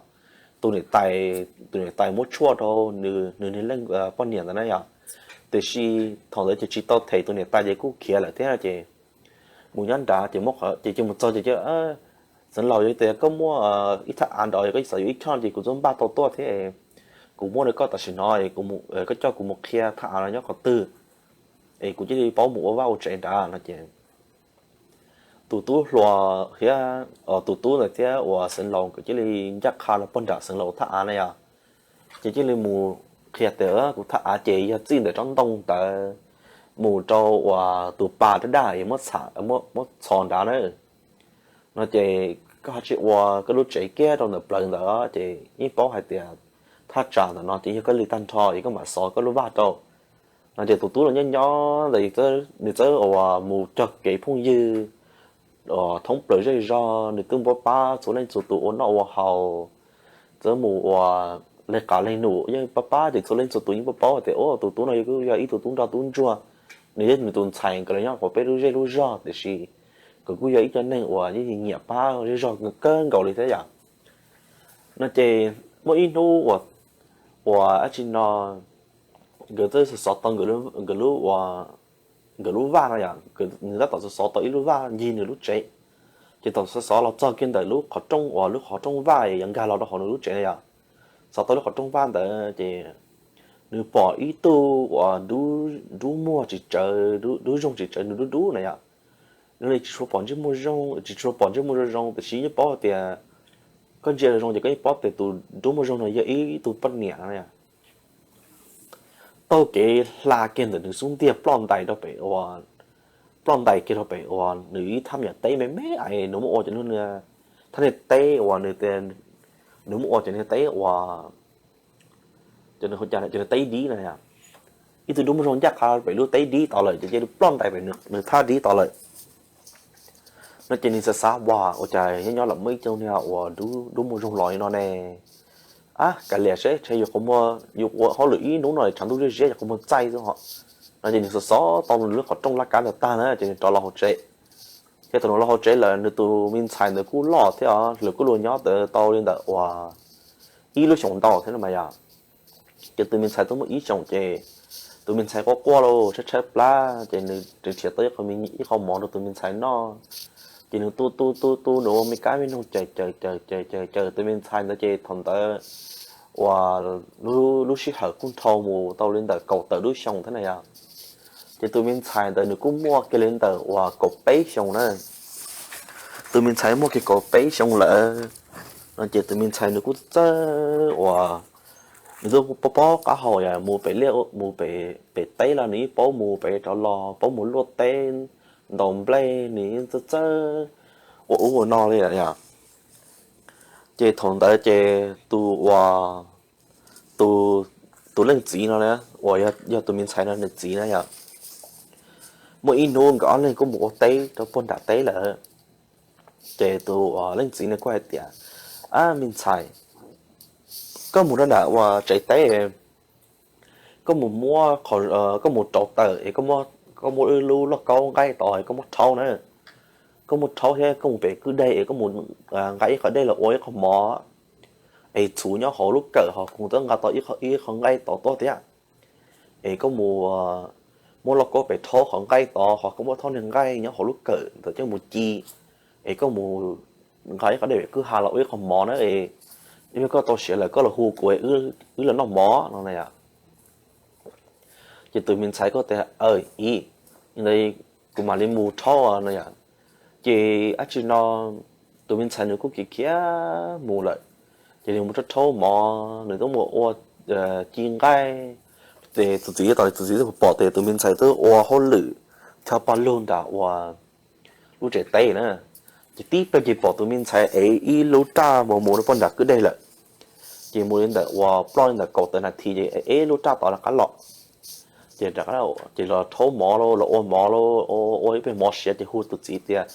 tus niam tais, tus niam tais muab tshuaj rau nws niag leej poj niam ntawd na yom. Tiam sis thaum ntawd ces tsis tau them tus niam tais ces kuj khiav lawm thiab no ces mus nyob nrad ces ces mus txog ces xeev laus yog tias koj muaj ib thaj av nrad koj xav yuav ib choj ces kuv twb npaj tau tuaj thiab, kuv muab rau koj tam sim no, koj coj kuv mus qhia thaj av no nyob qhov twg es kuv thiaj li paub mus ua vaj ua tsev nrad no ces tus tub hluas thiab tus tub ntawd thiab uas xeev laus nkawd cia li ncaj qha los pog nram xeev laus thaj av na yom. Ces cia li mus qhia tias kuv thaj av ces yog txij ntawm tsob ntoo ntawd mus rau uas tus pas daj daj es muab txhos nrad na no ces koj ho tsis ua koj lub tsev kiag rau ntawm plawv ntawd ces yeej paub hais tias thaj tsam ntawm no ces yog koj li tag nrho es koj mam xov koj lub vaj rau no ces tus tub los nyob nyob ntawd nws txawm uas mus cog kev phooj ywg thoob plaws zej zog, nws twb pab pab txhua leej txhua tus ua noj ua haus, txawm mus ua leej qab leej num yeej pab pab ces txhua leej txhua tus yeej paub paub tias tus tub no kuj yog ib tug tub nrog tub ntsuag, nws thiab nws tus ntxhais nkawd los nyob hauv peb lub zej lub zog tiam sis nkawd kuj yog ib co neeg uas yeej nyiam pab zej zog kawg nkaus li thiab yom. No ces muaj ib hnub uas dab tsi no nkawd twb xov tau nkawd lub uas nkawd lub vaj no yom, nws tab tom xov xov tau ib lub vaj ncig nws lub tsev. Ces thaum xov xov los txog kiag ntawm lub qhov rooj uas lub qhov rooj vaj yuav nkag los rau hauv nws lub tsev no yom, xov tau lub qhov rooj vaj ntawd ces nws pom ib tug uas dub muag tsis tsawv, dub zoo tsis tsawv, nws dub dub na yom. Nws li tsis tshua pom ntsej muag zoo, tsis tshua pom ntsej muag zoo zoo, tiam sis yeej paub tias, koj ntsia zoo zoo ces koj yeej paub tias tus dub muag zoo no yog ib tug poj niam no. Taug kev hla kiag ntawm nws xub ntiag ploj ntais rau pem uas, ploj ntais kiag rau pem uas nws ib thaj me nyuam teb me me, nws muab ua cov, thaj niag teb uas nws, nws muab ua cov niag teb uas, cov niag teb dib na. Ib tug dub muag zoo ncaj qha pem lub teb dib tod lawm ces cia li ploj ntais pem nws thaj dib tod lawm. No ces nws xav xav, ua cas nyob nyob los muaj ib tug niag uas dub muag zoo los li no ne? Ab, kav liam seb, tshe yus qhov muag, yus ua hauj lwm ib hnub no tshav ntuj ziab ziab yus qhov muag txaij xwb ho. No ces nws xov xov tau nws lub qhov rooj laj kab ntawd tag na ces nws rov los hauv tsev. Ces thaum nws los hauv tsev lawm nws tus me ntxhais ntawd kuj loj thiab os, lawv kuj los nyob tau li ntawm uas ib lub xyoos ntau thiab no mas yom. Ces tus me ntxhais twb muaj ib xyoos ces tus me ntxhais quaj quaj los tshaib tshaib plab ces nws rhiav tau ib qho mov rau tus me ntxhais noj. Ces nws tu tu tu tu nws ua me kab me noog caws caws caws caws caws tus me ntxhais ntawd ces thaum ntawd uas lub sij hawm kuj dhau mus tau li ntawm kaum tawm lub xyoo thiab na yom. Ces tus me ntxhais ntawd nws kuj muaj kiag li ntawm uas kaum peb xyoo na. Tus me ntxhais muaj kiag kaum peb xyoo lawm no ces tus me ntxhais nws kuj txawj uas nws twb paub qab hau mus pem liaj mus pem teb los nws yeej paub mus pem rov los, paub mus luaj teb ntaus nplej, nws yeej txawj txawj ua ub ua no li yom. Ces thaum ntawd ces tus uas, tus leej txiv no uas yog tus me ntxhais no nws txiv na yom, muaj ib hnub nkawd ob leeg kuj mus ua teb rau puag nram teb lawm. Ces tus leej txiv no kuj hais tias, ab me ntxhais, koj mus rau nram uas tsev teb, koj mus muab, koj mus rauv taws es koj muab ib lub lauj kaub nqaij tod es koj muab rhaub na. Koj muab rhaub thiab koj mus pem kwj deg es koj mus nqa ib qho dej los ua ib qho mov, es txhuv nyob hauv lub kawm ho kuv twb nqa tau ib qho nqaij tod tuaj thiab. Es koj mus muab lauj kaub pem rhaub qhov nqaij tod ho koj muab rhaub niag nqaij nyob hauv lub kawm ntawd coj mus ci, es koj mus nqa ib qho dej pem kwj ha los ua ib qho mov na. Yog koj tau siav lawm koj los hu kuv, wb los noj mov no na yom. Ces tus me ntxhais kuj tias, aw, ib, kuv mam li mus rhaub no yom. Ces dab tsi no tus me ntxhais nws kuj khiav khiav mus lawm. Ces nws mus rhaub rhaub mov, nws twb mus ua ci nqaij, ces tus txiv, tus txiv twb pom tias tus me ntxhais twb ua hauj lwm chaw pog lug nram uas lub tsev teb na. Ces tib pliag ces pom tus me ntxhais ev ib lub raj mus mus rau puag nram kwj deg lawm. Ces mus li ntawm uas ploj li ntawm kaum tawm nas this ces ev lub raj tod rov qab los. Ces rov qab, ces los rhaub mov los ua mov los ua ib pliag mov siav ces hu tus txiv tias,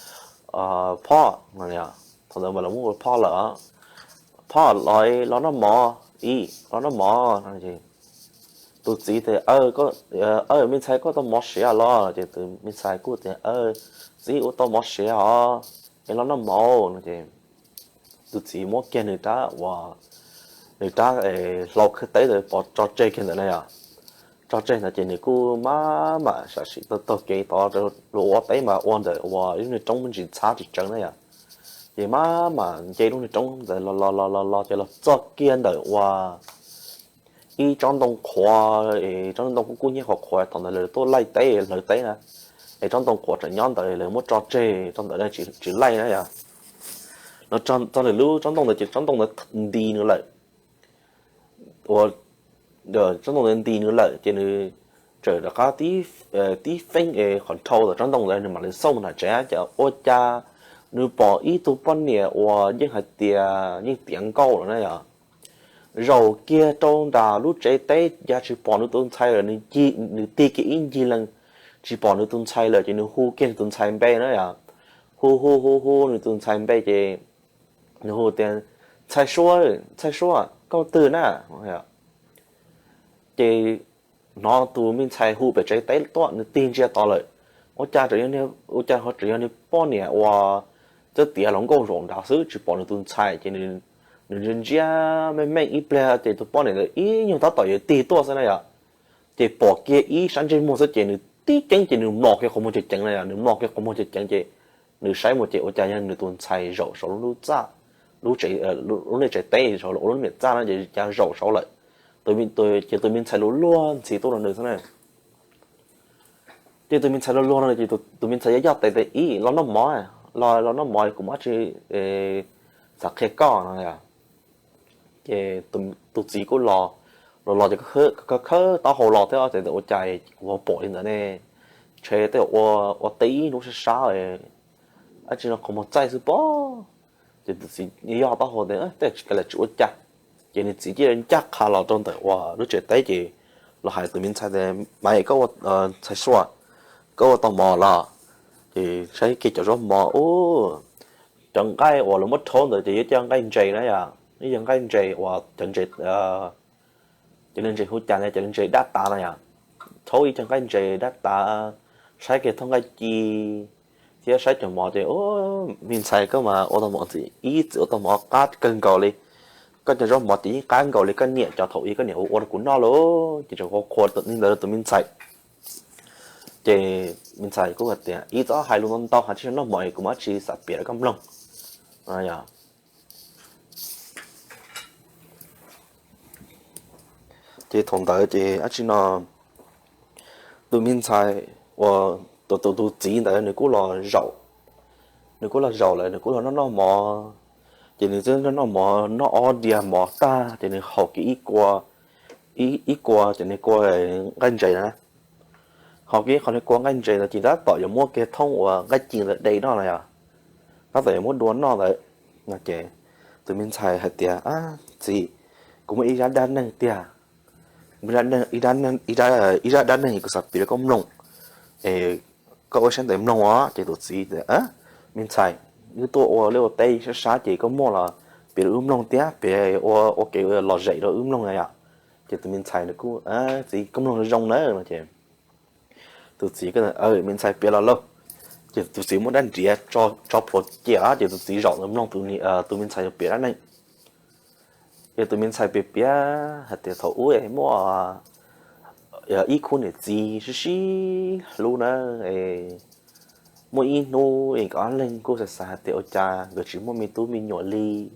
phoj, thaum ntawd mas lawv muab hu phoj lawm, phoj los, los noj mov, ib los noj mov. Tus txiv tias, aw me ntxhais, koj tau mov siav los? Ces tus me ntxhais kuj tias, txiv, kuv tau mov siav os, es los noj mov no. Ces tus txiv muab kiag nws rab uas, nws rab hlau khawb teb ntawd pov tso tseg kiag ntawd na yom. Tso tseg ntawd ces nws kuj maj mam sam sim taug kev tod, luag ua teb mas ua ntawm uas ib lub niag roob me ntsis txhab tsis tsawv na yom. Ces maj mam nce lub niag roob ntawd los los los los los ces los txog kiag ntawm uas ib tsob ntoo qhuav, es tsob ntoo kuj kub hnyiab qhuav qhuav, thaum ntawd lawv tuaj laij teb hlawv teb na. Es tsob ntoo qhuav tseem nyob ntawd, lawv muab tso tseg rau ntawd tsis laij na yom. Los txog lawm lub tsob ntoo ntawd ces tsob ntoo ntawd nti nws lawm. Ua, tsob ntoo ntawd nti nws lawm ces nws txawm rov qab tib feeb es qhov nrhau tawm tsob ntoo ntawd, nws mam li xauj nram tsev ces ua cas nws pom ib tug poj niam uas yeej hais tias yeej tiav nkauj lawm na yom, zaum kiag rau nram lub tsev teb, ya tsis pom nws tus ntxhais lawm. Nws tig kiag ib ncig lees, tsis pom nws tus ntxhais lawm ces nws hu kiag nws tus ntxhais npe na yom. Hu hu hu hu nws tus ntxhais npe ces nws hu tias, ntxhais suab, ntxhais suab, koj twg na? Ces hnov tus me ntxhais hu pem tsev teb tuaj, nws tig ntsia tod lawm, ua cas, ua cas ho tseem yog nws poj niam uas twb tiav hluas nkauj zaum nrad xwb, tsis pom nws tus ntxhais ces nws ntsia ntsia meej meej ib pliag ces tus poj niam ntawd ib nyuag tab tom yuav tig tuaj xwb na yom. Ces pom kiag ib sab ntsej muag xwb ces nws tib ceeb ces nws mos kiag qhov muag ceev ceev na, nws mos kiag qhov muag ceev ceev ces nws saib mus ces ua cas yog nws tus ntxhais zaum saum lub txaj, lub tsev, lub niag tsev teb saum lub niam txaj no ces cas zaum saud lawm. Ces tus me ntxhais luag luag ntxhi tuaj rau nws xwb na. Ces tus me ntxhais luag luag no ces tus me ntxhais yog yoj tes tes ib los noj mov, los los noj mov kuv mam tsis xav qhia koj no. Ces tus txiv kuj los, los los ces khawb taub hau los thiab ces ua cas kuv ho pom li ntawd ne, ntshe tej ua teb ib hnub sab sab, ab tsi no qhov muag txaij xwb pob. Ces tus txiv yoj taub hau tias tej tsis kav lawm tsis ua cas. Ces nws txiv cia li ncaj qha los rau ntawm uas lub tsev teb ces los hais tus me ntxhais tias, Maiv, koj ua, ntxhais Sua, koj ua tau mov los? Ces saib kiag cov zaub mov ub, cov nqaij uas lawv muab rhaub ntawd ces yog cov nqaij ntses na yom, ib cov nqaij ntses uas cov ntses, cov ntses hu cas ne, cov ntses dab tav no yom. Rhaub ib cov nqaij ntses dab tav, saib kiag thooj nqaij ci thiab saib cov mov ces, Me ntxhais, koj mas ua tau mov ntxim, ib txwm ua tau mov qab kawg nkaus li. Koj cov zaub mov ces yeej qab nkaus li koj niam cov thaum ub koj niam ua ua rau kuv noj lauj. Ces tseem qhuas qhuas li ntawd rau tus me ntxhais. Ces me ntxhais kuj hais tias, Ib, txhob hais lus ntau ntau, hais tsis tau noj mov es kuv mam tsis xav piav rau koj mloog. Ces thaum ntawd ces ab tsi no tus me ntxhais uas tus, tus txiv ntawd nws kuj los zaum, nws kuj los zaum lawm, nws kuj los noj noj mov. Ces nws twb noj noj mov, noj ob diav mov tag ces nws haus kiag ib kua, ib kua ces nws kua nqaij ntses na, haus kiag ib qho nws kua nqaij ntses ntawd ces tab tom yuav muab kiag thooj uas nqaij ci ntawd de noj no yom, tab tom yuav muab dua noj ntawd. No ces tus me ntxhais hais tias, Txiv, kuv muaj ib zaj dab neeg tiag, ib zaj dab neeg kuv xav piav rau koj mloog, es koj ua siab ntev mloog os. Ces tus txiv tias, Me ntxhais, wb tuaj ua liaj ua teb sab sab ces koj muaj los piav rau wb mloog thiab, piav ua, ua kev lom zem rau wb mloog na yom. Ces tus me ntxhais nws kuj, Txiv, koj mloog zoo zoo na no ces tus txiv, Me ntxhais piav los lauj. Ces tus txiv muab dab nriav tso plhuav cia ces tus txiv zaum ntawd mloog tus me ntxhais piav dab neeg. Ces tus me ntxhais piav piav hais tias thaum ub muaj ib khub niam txiv sib sib hlub na, es muaj ib hnub es nkawd ob leeg kuj xav xav hais tias ua cas nkawd tsis muaj me tub me nyuam li,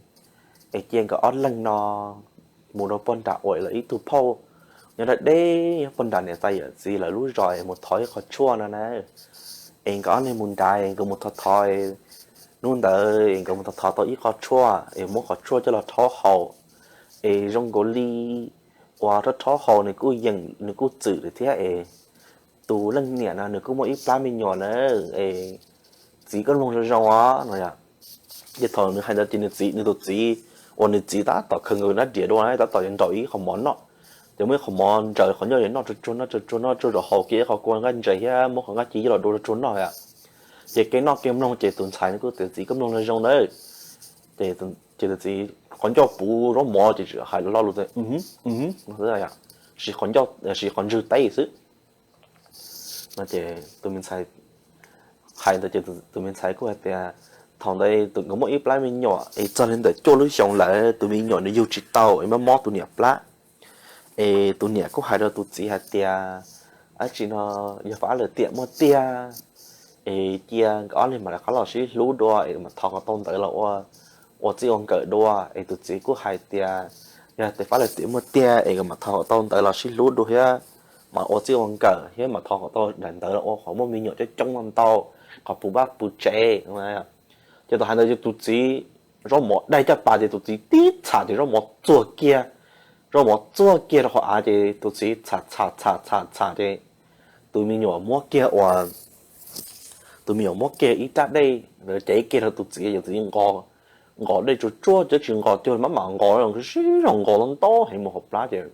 es cia nkawd ob leeg no mus rau pog nram uas lawv ib tug phauj nyob deb deb nyob pog nram niam tais yawm txiv lawv lub zos es mus thov ib qho tshuaj no na. Es nkawd ob leeg mus nrad es nkawd mus thov thov, hnub ntawd es nkawd mus thov thov tau ib qho tshuaj es muab qhov tshuaj coj los rhaub haus, es zoo nkaus li uas rhaub rhaub haus nws kuj yeem nws kuj txwm lawm thiab es tus leej niam no nws kuj muaj ib plab me nyuam na, es txiv koj mloog zoo zoo os no yom. Ces thaum nws hais ntawd ces nws txiv, nws tus txiv uas nws txiv tab tom khaws nkaus dab nriav dua na, tab tom yuav nraus ib qho mov noj, ces muab ib qho mov ntsaws qhov ncauj es noj tsuag tsuag noj tsuag tsuag noj tsuag tsuag haus kiag ib qho kua nqaij ntses thiab muab qhov nqaij ci coj los dua tsuag tsuag noj yom. Ces kev noj kev mloog ces tus ntxhais nws kuj tias txiv koj mloog zoo zoo nawb. Ces tus txiv qhov ncauj puv zaub mov ces tseem hais lo lus tias, Siv qhov ntswg teb xwb. No ces tus me ntxhais hais ntawd ces tus me ntxhais kuj hais tias thaum ntawd nkawd muaj ib plab me nyuam es txog li ntawm cuaj lub xyoos lawm tus me nyuam nws yug tsis tau es mob mob tus niam plab. Es tus niam kuj hais rau tus txiv hais tias, Ab tsi no yog fab lawm tiam muaj tiag, es cia nkawd ob leeg mam rov qab los sib hlub dua es mam thov kom tau ntawd los ua, ua txij ua nkawm dua. Es tus txiv kuj hais tias yog tias fab lawm tiam muaj tiag es kom mam thov kom tau ntawd los sib hlub dua thiab mam ua txij ua nkawm thiab mam thov kom tau daim ntawd los ua qhov muaj me nyuam coob coob ntau, qhov puv vaj puv tsev. Ces thaum hais ntawd ces tus txiv zaub mov daig caj pas ces tus txiv tib txham ces zaub mov txuag kiag, zaub mov txuag kiag rau qhov av ces tus txiv txham txham txham txham txham ces tus me nyuam muab kiag ua, tus me nyuam muab kiag ib rab dej, cev kiag rau tus txiv ces tus txiv nqos dej tsuag tsuag ces tsis nqos cuag mab mam nqos, sib zog nqos ntau heev mus hauv plab ces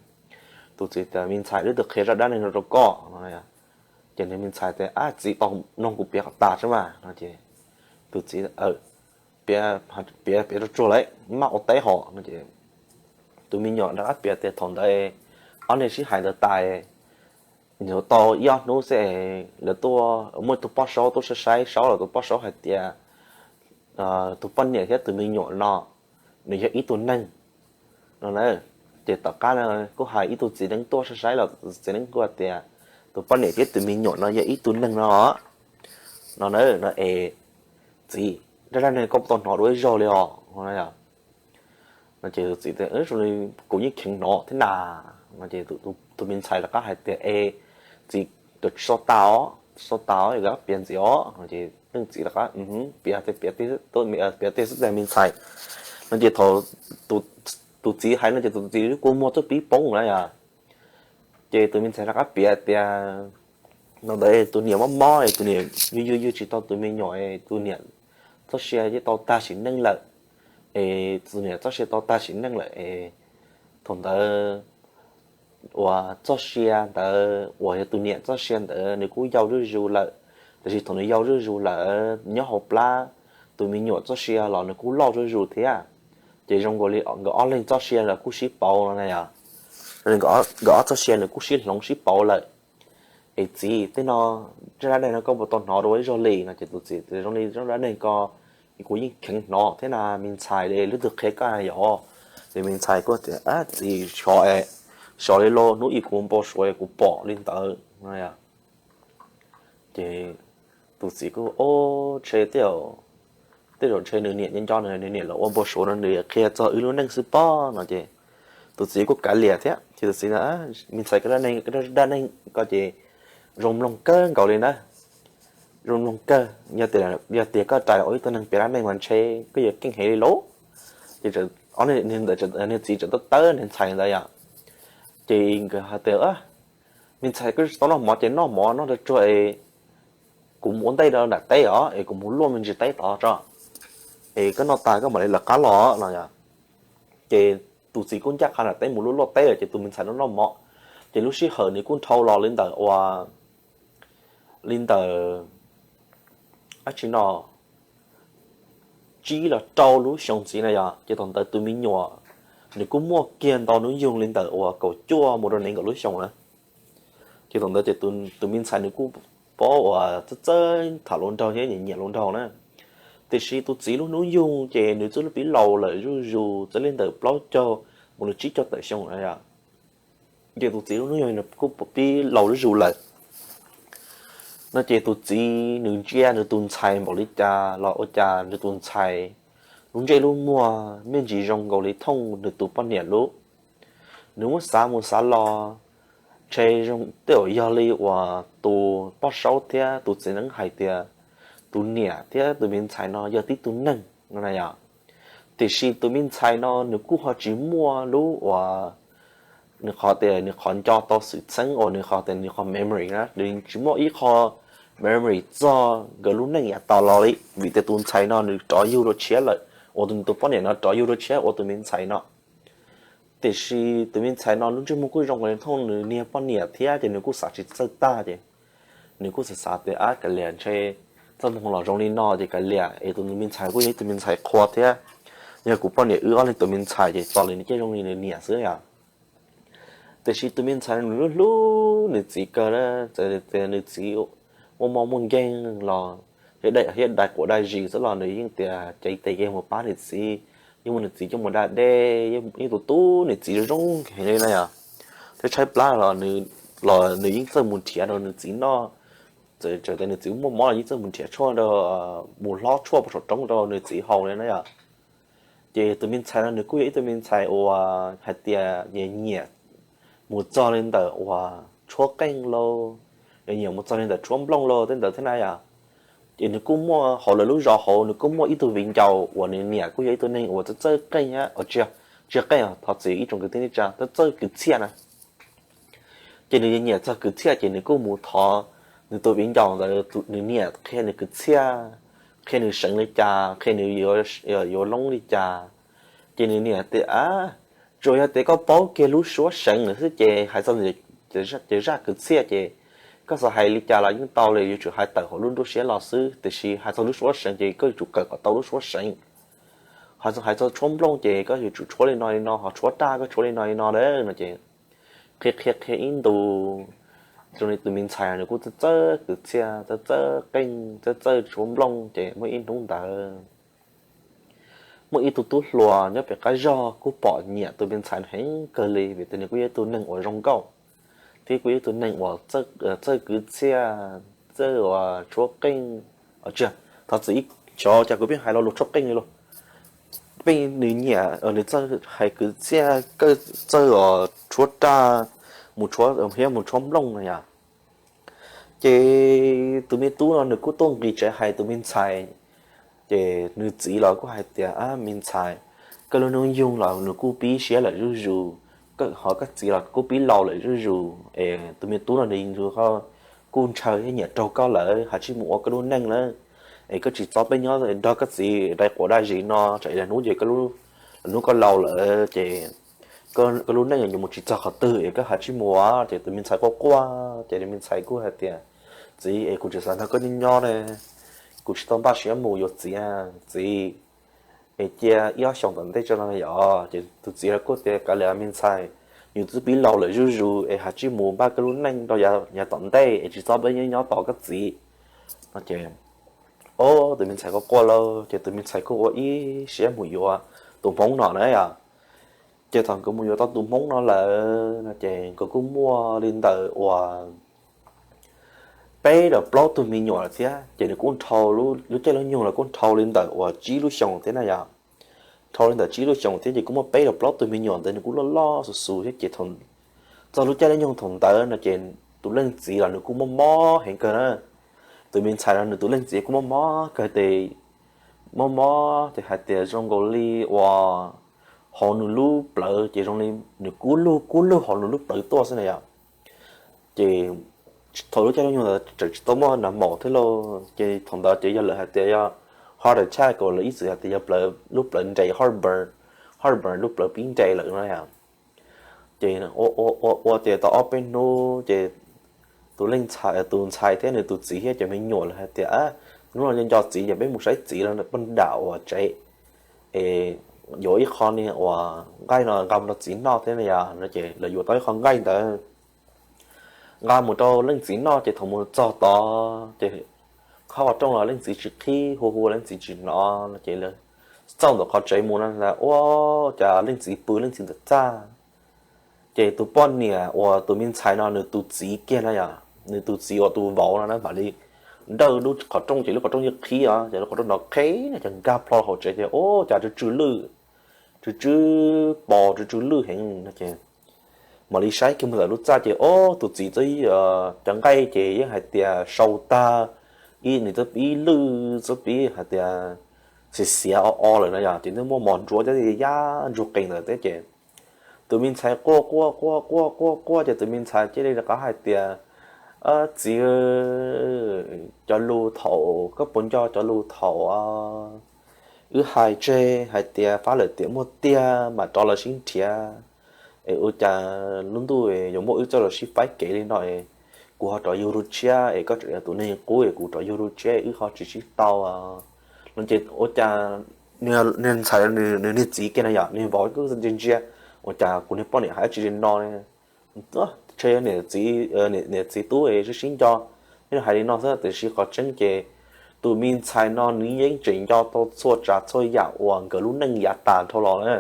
tus txiv tias, Me ntxhais, wb twb qhia zaj dab neeg no rau koj no. Ces nws me ntxhais tias, Ab txiv, tau mloog kuv piav kom tas tso mas no ces tus txiv, Piav, piav tsuag tsuag lawm maj ua teb hos no ces tus me nyuam rov qab piav tias thaum ntawd ob niag sib hais ntawd tas, nws tau ib ob hnub xwb lawv tuaj muaj tus poj saub tuaj saib saib saub los tus poj saub hais tias tus poj niam thiab tus me nyuam no nws yog ib tug neeg no na. Ces tom qab no kuj hais ib tug txiv neeb tuaj saib saib los txiv neeb kuj hais tias tus poj niam thiab tus me nyuam no yog ib tug neeg no no na, es txiv, zaj dab neeg koj puas tau hnov dua ib zaug li os? No ces tus txiv tias, zoo li kuv yeej kheev hnov thiab na. No ces tus me ntxhais rov qab hais tias, es txiv, tsis tau tas os, tsis tau tas os, koj piav ntxiv os. No ces leej txiv rov qab, piav tiag, piav tiag xwb tiag me ntxhais. No ces thaum tus txiv hais no ces tus txiv kua muag twb pib poob na yom. Ces tus me ntxhais rov qab piav tias, no ntawd tus niam mob mob es tus niam yug yug yug tsis tau tus me nyuam, tus niam txoj sia yeej tau tag sim neej lawm. Es tus niam txoj sia tau tag sim neej lawm es thaum ntawd uas txoj sia ntawd uas yog tus niam txoj sia ntawd nws kuj yau zuj zus lawm, tiam sis thaum nws yau zuj zus lawm nyob hauv plab, tus me nyuam txoj sia los nws kuj loj zuj zus thiab. Ces zoo nkaus li nkawd ob leeg txoj sia los kuj sib pauv no na yom. Nkawd ob txoj sia nws kuj sib hloov sib pauv lawm. Es txiv, tej no, zaj dab neeg no koj puas tau hnov dua ib zaug li? No ces tus txiv tias, zoo li zaj dab neeg ko kuv yeej kheev hnov thiab na me ntxhais, es leej twg qhia koj yom? Ces me ntxhais kuj tias, txiv, xyov li los hnub ib kuv npau suav kuv pom li ntawd. Ces tus txiv kuj, o, ntshe tej zaum ntshe nws niam nco nco, nws niam los ua npau suav no nws qhia txog wb lub neej xwb pob. No ces tus txiv kuj kav liam thiab ces tus txiv, me ntxhais, koj dab neeg ko ces zoo mloog kawg nkaus li na, zoo mloog kawg. Yog tias koj rais los ua ib tug neeg piav dab neeg mas ntshe koj yuav keej heev li lauj. Ces niag txiv txawm tawb tawb niag ntxhais ntawd yom. Ces nkawd hais tias, me ntxhais, koj tsis tau noj mov ces noj mov noj tsuag tsuag es kuv mus ua ntej rau nram teb os, es kuv mus luaj me ntsis teb tod tso, es koj noj tas koj mam li lawv qab los no yom. Ces tus txiv kuj ncaj qha nram teb mus luaj luaj teb lawm ces tus me ntxhais noj noj mov. Ces lub sij hawm nws kuj dhau los li ntawm uas, li ntawm, dab tsi no, tsib los rau lub xyoo ntxiv na yom. Ces thaum ntawd tus me nyuam nws kuj muaj kiag ntau hnub nyoog li ntawm uas kaum cuaj mus rau nees nkaum lub xyoo na. Ces thaum ntawd ces tus me ntxhais nws kuj paub uas txawj txawj tham hluas nraug thiab nyiam nyiam hluas nraug na. Tiam sis tus txiv lub hnub nyoog ces nws twb pib laus lawm zuj zus, txawm li ntawm plaub caug mus rau tsib caug tawm xyoo na yom. Ces tus txiv lub hnub nyoog nws kuj pib laus zuj zus lawm. No ces tus txiv nws ntsia nws tus ntxhais npaum li cas los ua cas nws tus ntxhais lub ntsej lub muag me ntsis zoo nkaus li thooj nws tus poj niam lub. Nws muab xav mus xav los, ntshe tej zaum yog li uas tus poj saub thiab tus txiv neeb hais tias tus niam thiab tus me ntxhais no yog tib tug neeg no na yom. Tiam sis tus me ntxhais no nws kuj ho tsis muaj lub uas, nws qhov tias nws qhov nco tau xwm txheej uas nws qhov tias nws qhov memory na, nws tsis muaj ib qho memory txog nkawd lub neej yav tas los li, vim tias tus ntxhais no nws rov yug dua tshiab lawm, uas tus poj niam no rov yug dua tshiab ua tus me ntxhais no. Tiam sis tus me ntxhais no lub ntsej muag kuj zoo nkaus li thooj nws niag poj niam thiab ces nws kuj xav tsis txawj tag ces nws kuj xav xav tias, ab, kav liam, ntshe txoj hmoo los zoo li no ces kav liam, es tus me ntxhais kuj yog ib tug me ntxhais qhua thiab, yog kuv poj niam wb ob leeg tus me ntxhais ces tos li nws cia zoo li nws niam xwb yom. Tiam sis tus me ntxhais nws hlub hlub nws txiv kawg, txawm tias nws txiv muaj mob muaj nkeeg los thiab dai quav dai zis xwb los nws yeej tias cev tes yeej mus pab nws txiv, yeej muab nws txiv coj mus da dej, yeej tu tu nws txiv zoo heev li na yom. Thiab tshaib plab los nws yeej txawj mus nrhiav rau nws txiv noj, txawm tias nws txiv muaj mob los yeej txawj mus nrhiav tshuaj rau, mus hlob tshuaj pov saum roob rau nws txiv haus li na yom. Ces tus me ntxhais no nws kuj yog ib tug me ntxhais uas hais tias nyiam nyiam mus txog li ntawm uas tshuab qeej lauj, nyiam nyiam mus txog li ntawm tshuab nplooj lauj tej ntawd thiab na yom. Ces nws kuj muaj hauv lawv lub zos hauv nws kuj muaj ib tug viv ncaus uas nws niam kuj yog ib tug neeg uas txawj txawj qeej, tsis yog qeej, thov txim ib tsoom kwv tij neej tsa, txawj txawj kwv txhiaj na. Ces nws nyiam txog kwv txhiaj ces nws kuj mus thov nws tus viv ncaus ntawd, nws niam qhia nws kwv txhiaj, qhia nws seev li cas, qhia nws yuav loob li cas. Ces nws niam tias, tsuas yog tias koj paub kiag lub suab seev xwb ces hais txog ces zaj kwv txhiaj ces koj xav hais li cas los yeej tau li, yuav tsum hais tawm hauv lub nruab siab los xwb, tiam sis hais txog lub suab seev ces koj yuav tsum kawm kom tau lub suab seev. Hais txog tshuab nplooj ces koj yuav tsum tshuab li no li no, ho tshuab raj koj tshuab li no li no lawm no ces qhia qhia qhia ib ntus, zoo li tus me ntxhais nws kuj txawj txawj kwv txhiaj, txawj txawj qeej, txawj txawj tshuab nplooj. Ces muaj ib hnub ntawd muaj ib tug tub hluas nyob pem qab zog kuj pom nyiam tus me ntxhais heev kawg li vim tias nws kuj yog ib tug neeg uas zoo nkauj. thiab kuj yog ib tug neeg uas txawj kwv txhiaj, txawj uas tshuab qeej. Tsis, thov txim, xyov cas kuv pheej hais lo lus tshuab qeej li lauj. Pheej nws nyiam nws txawj hais kwv txhiaj, txawj uas tshuab raj, mus tshuab thiab mus tshuab nplooj no yom. Ces tus me tub no nws kuj tuaj nqis tsev hais tus me ntxhais. Ces nws txiv los kuj hais tias, a, me ntxhais, koj lub hnub nyoog los nws kuj pib siab lawm zuj zus, ho koj txiv los kuj pib laus lawm zuj zus, es tus me tub no nws kuj ntshaw thiab nyiam raug koj lawm, has tsij mus ua koj lub neej lawm. Es koj tsis txhob pheej nyob nrog koj txiv dai quav dai zis no, tsam ib hnub ces lwm hnub koj laus lawm ces koj lub neej yuav mus tsis txog qhov twg es koj has tsij mus. Ces tus me ntxhais quaj quaj ces tus me ntxhais kuj hais tias, txiv es, kuv tsis xav nrog koj nyob nyob ne, kuv tsis tau npaj siab mus yuav txiv. Txiv, es cia ib ob xyoos tom ntej tso no yom. Ces tus txiv los kuj tias, kav liam me ntxhais, nws twb pib laus lawm zuj zus es has tsij mus npaj koj lub neej rau yav tom ntej es tsis txhob pheej nyob nyob tos koj txiv. Ces, o, tus me ntxhais quaj quaj lauj, ces tus me ntxhais kuj ua ib siab mus yuav tus hmoob no na yom. Ces thaum nkawd mus yuav tau tus hmoob no lawm no ces nkawd kuj muaj li ntawm uas peb los plaub tug me nyuam lawm thiab. Ces nws kuj dhau, lub caij lub nyoog los kuj dhau li ntawm uas tsib lub xyoos thiab na yom. Dhau li ntawm tsib lub xyoos thiab ces kuj muaj peb los plaub tug me nyuam ntawd nws kuj loj loj xus xus thiab ces txog lub caij lub nyoog thaum ntawd no ces tus leej txiv los nws kuj mob mob heev kawg na. Tus me ntxhais no nws tus leej txiv kuj mob mob kawg ces, mob mob ces hais tias zoo nkaus li uas hauv nws lub plawv ces zoo li nws kub lug kub lug hauv nws lub plawv tuaj xwb na yom. Ces thaum lub caij lub nyoog ntawd tseem tsis tau muaj nas maum thiab lauj, ces thaum ntawd ces yog lawv hais tias yog heart attack, lawv ib txwm hais tias yog lub plawv nres, heartburn, heartburn, lub plawv pib nres lawm no yom. Ces ua ua ua ces tau ob peb hnub ces tus leej ntxhais, tus ntxhais thiab nws tus txiv thiab cov me nyuam lawv hais tias, hnub no nco nco txiv ces peb mus saib txiv lawm poj nram uas tsev es yuav ib qho niag uas nqaij no nqa mus rau txiv noj thiab no yom. No ces lawv yuav tau ib qho nqaij ntawd nqa mus rau leej txiv noj ces thaum mus txog tod ces khob qhov rooj los leej txiv tsis qhib, hu hu leej txiv tsis hnov no ces lawv txauj ntawm qhov tsev mus no ua cas leej txiv pw leej txiv ntawm txaj. Ces tus poj niam uas tus me ntxhais no nws tus txiv kiag na yom, nws tus txiv uas tus vauv no na mam li nrawj lub qhov rooj ces lub qhov rooj yeej qhib os, ces lub qhov rooj no qhib no ces nkag plho hauv tsev ces ua cas tsw tsw lwj, tsw tsw pos tsw tsw lwj heev no ces mam li saib kiag mus ntawm lub txaj ces o, tus txiv txawb cov nqaij ces yeej hais tias sau tag, ib nws txawb pib lwj txawb pib hais tias xiav xiav o o lawm no yom, ces twb muaj mos ntsuav thiab yaj ntsuag qees ntawd thiab ces tus me ntxhais quaj quaj quaj quaj quaj quaj ces tus me ntxhais cia li rov qab hais tias, txiv, cov lus thaum, koj puas nco cov lus thaum wb hais tseg hais tias fab lawm tiam muaj tiag mam rov los sib nrhiav, es ua cas lub ntuj yuav muab wb coj los sib faib kev li no es kuv ho rov yug lub tshiab es koj tseem yog tus neeg qub es kuv rov yug lub tshiab es wb ho tsis sib tau no ces ua cas niag ntxhais nws niag txiv kiag na yom, niag vauv kuj ntsia ntsia, ua cas kuv niag poj niam hais tsis li no ne? Tsheb niam txiv tub sib sib nco, nws hais li no xwb tiam sis qhov tseeb ces tus me ntxhais no nws yeej tseem nco tau txhua tsav txhua yam uas nkawd lub neej yav tas dhau los na.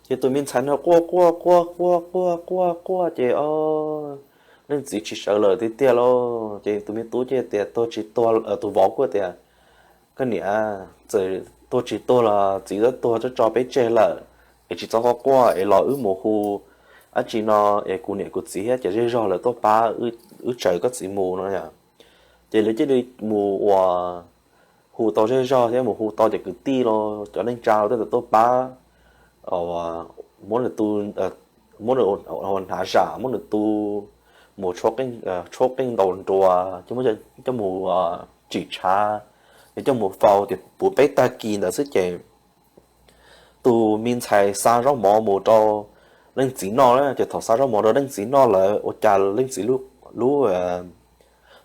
Ces tus me ntxhais no quaj quaj quaj quaj quaj quaj quaj ces leej txiv tsis sawv lawm tiag tiag lauj. Ces tus me tub ces tias tuag tsis tuag, tus vauv kuj tias, koj niam, txawm tuag tsis tuag los txiv twb tuag tso peb tseg lawm, es tsis txhob quaj quaj es los wb mus hu dab tsi no es kuv niam kuv txiv thiab cov zej zog lawv tuaj pab wb tsaws koj txiv mus no yom. Ces lawv cia li mus ua hu tau zej zog thiab mus hu tau cov kwv tij los cov neej tsa los tej ntawd tuaj pab, muab nws tu, muab nws hnav zam, muab nws tu, mus tshuab qeej ntaus nruas, coj mus tsim tshav, coj mus faus ces puv peb tag kis ntawd xwb ces tus me ntxhais xa zaub mov mus rau leej txiv noj na. Ces thaum xa zaub mov rau leej txiv noj lawm ua cas leej txiv lub,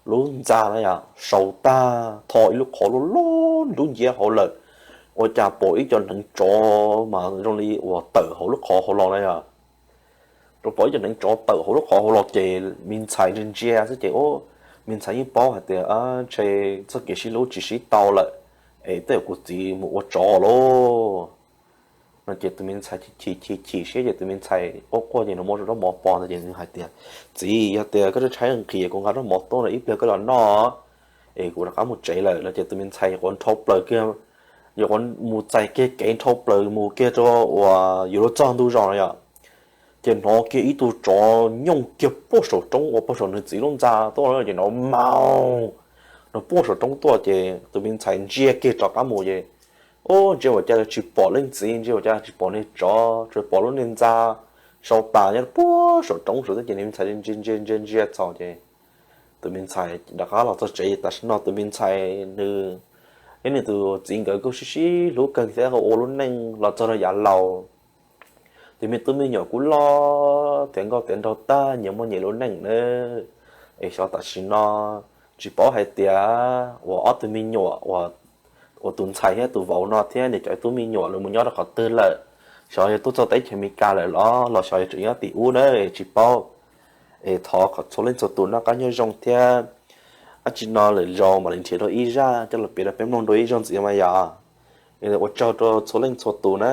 lub ntxa na yom sau tag, tho ib lub qhov loj loj ntub nciab hauv lawm, ua cas pom ib co hneev tsov mas zoo li uas tawm hauv lub qhov hauv los na yom. Rau pom ib co hneev tsov tawm hauv lub qhov hauv los ces me ntxhais ntsia ntsia xwb ces me ntxhais yeej paub hais tias ntshe txoj kev sib hlub tsis sib tau lawm, es tej zaum kuv txiv mus ua tsov lauj. No ces tus me ntxhais chim chim chim siab ces tus me ntxhais quaj quaj ces nws muab rab mov pov ntawd ces nws hais tias, Txiv, yog tias koj tshaib nqhis kuv nqa rab mov tuaj no ib pliag koj los noj es kuv rov qab mus tsev lawm. No ces tus me ntxhais nyuam qhuav nrhau plaws kiag, nyuam qhuav mus txais kiag kev nrhau plaws mus kiag rau uas yuav luag txog ntug zos no yom, ces hnov kiag ib tug tsov nyooj kiag puag saum roob uas puag saum nws txiv lub ntxa tuaj ces nrov mau, nrov puag saum roob tuaj ces tus me ntxhais ntsia kiag rov qab mus ces, ub, ntsia ua cas tsis pom leej txiv, ntsia ua cas tsis pom niag tsov, tsuas pom lub niag ntxa sau tas nyob puag saum roob saum xwb ces nws me ntxhais ntsia ntsia ntsia ntsia txog ces tus me ntxhais rov qab los txog tsev. Tam sim no tus me ntxhais nws thiab nws tus txiv nkawd kuj sib sib hlub kawg thiab ua lub neej los txog rau yav laus. Tus me tub me nyuam kuj loj tiav nkauj tiav nraug tag, nyias muaj nyias lub neej nawb. Es xyov tam sim no tsis paub hais tias uas ob tug me nyuam uas tus ntxhais thiab tus vauv no thiab nws cov tub me nyuam lawv mus nyob rau qhov twg lawm, xyov yog tuaj txog teb chaws Amelikas lawm los los xyov yog tseem nyob tim ub na, tsis paub. Es thov kom txhua leej txhua tus noj qab nyob zoo thiab dab tsi no lwm zaus mam li nrhiav dua ib zaj coj los piav rau peb mloog dua ib zaug ntxiv mas yom. Ua tsaug rau txhua leej txhua tus na.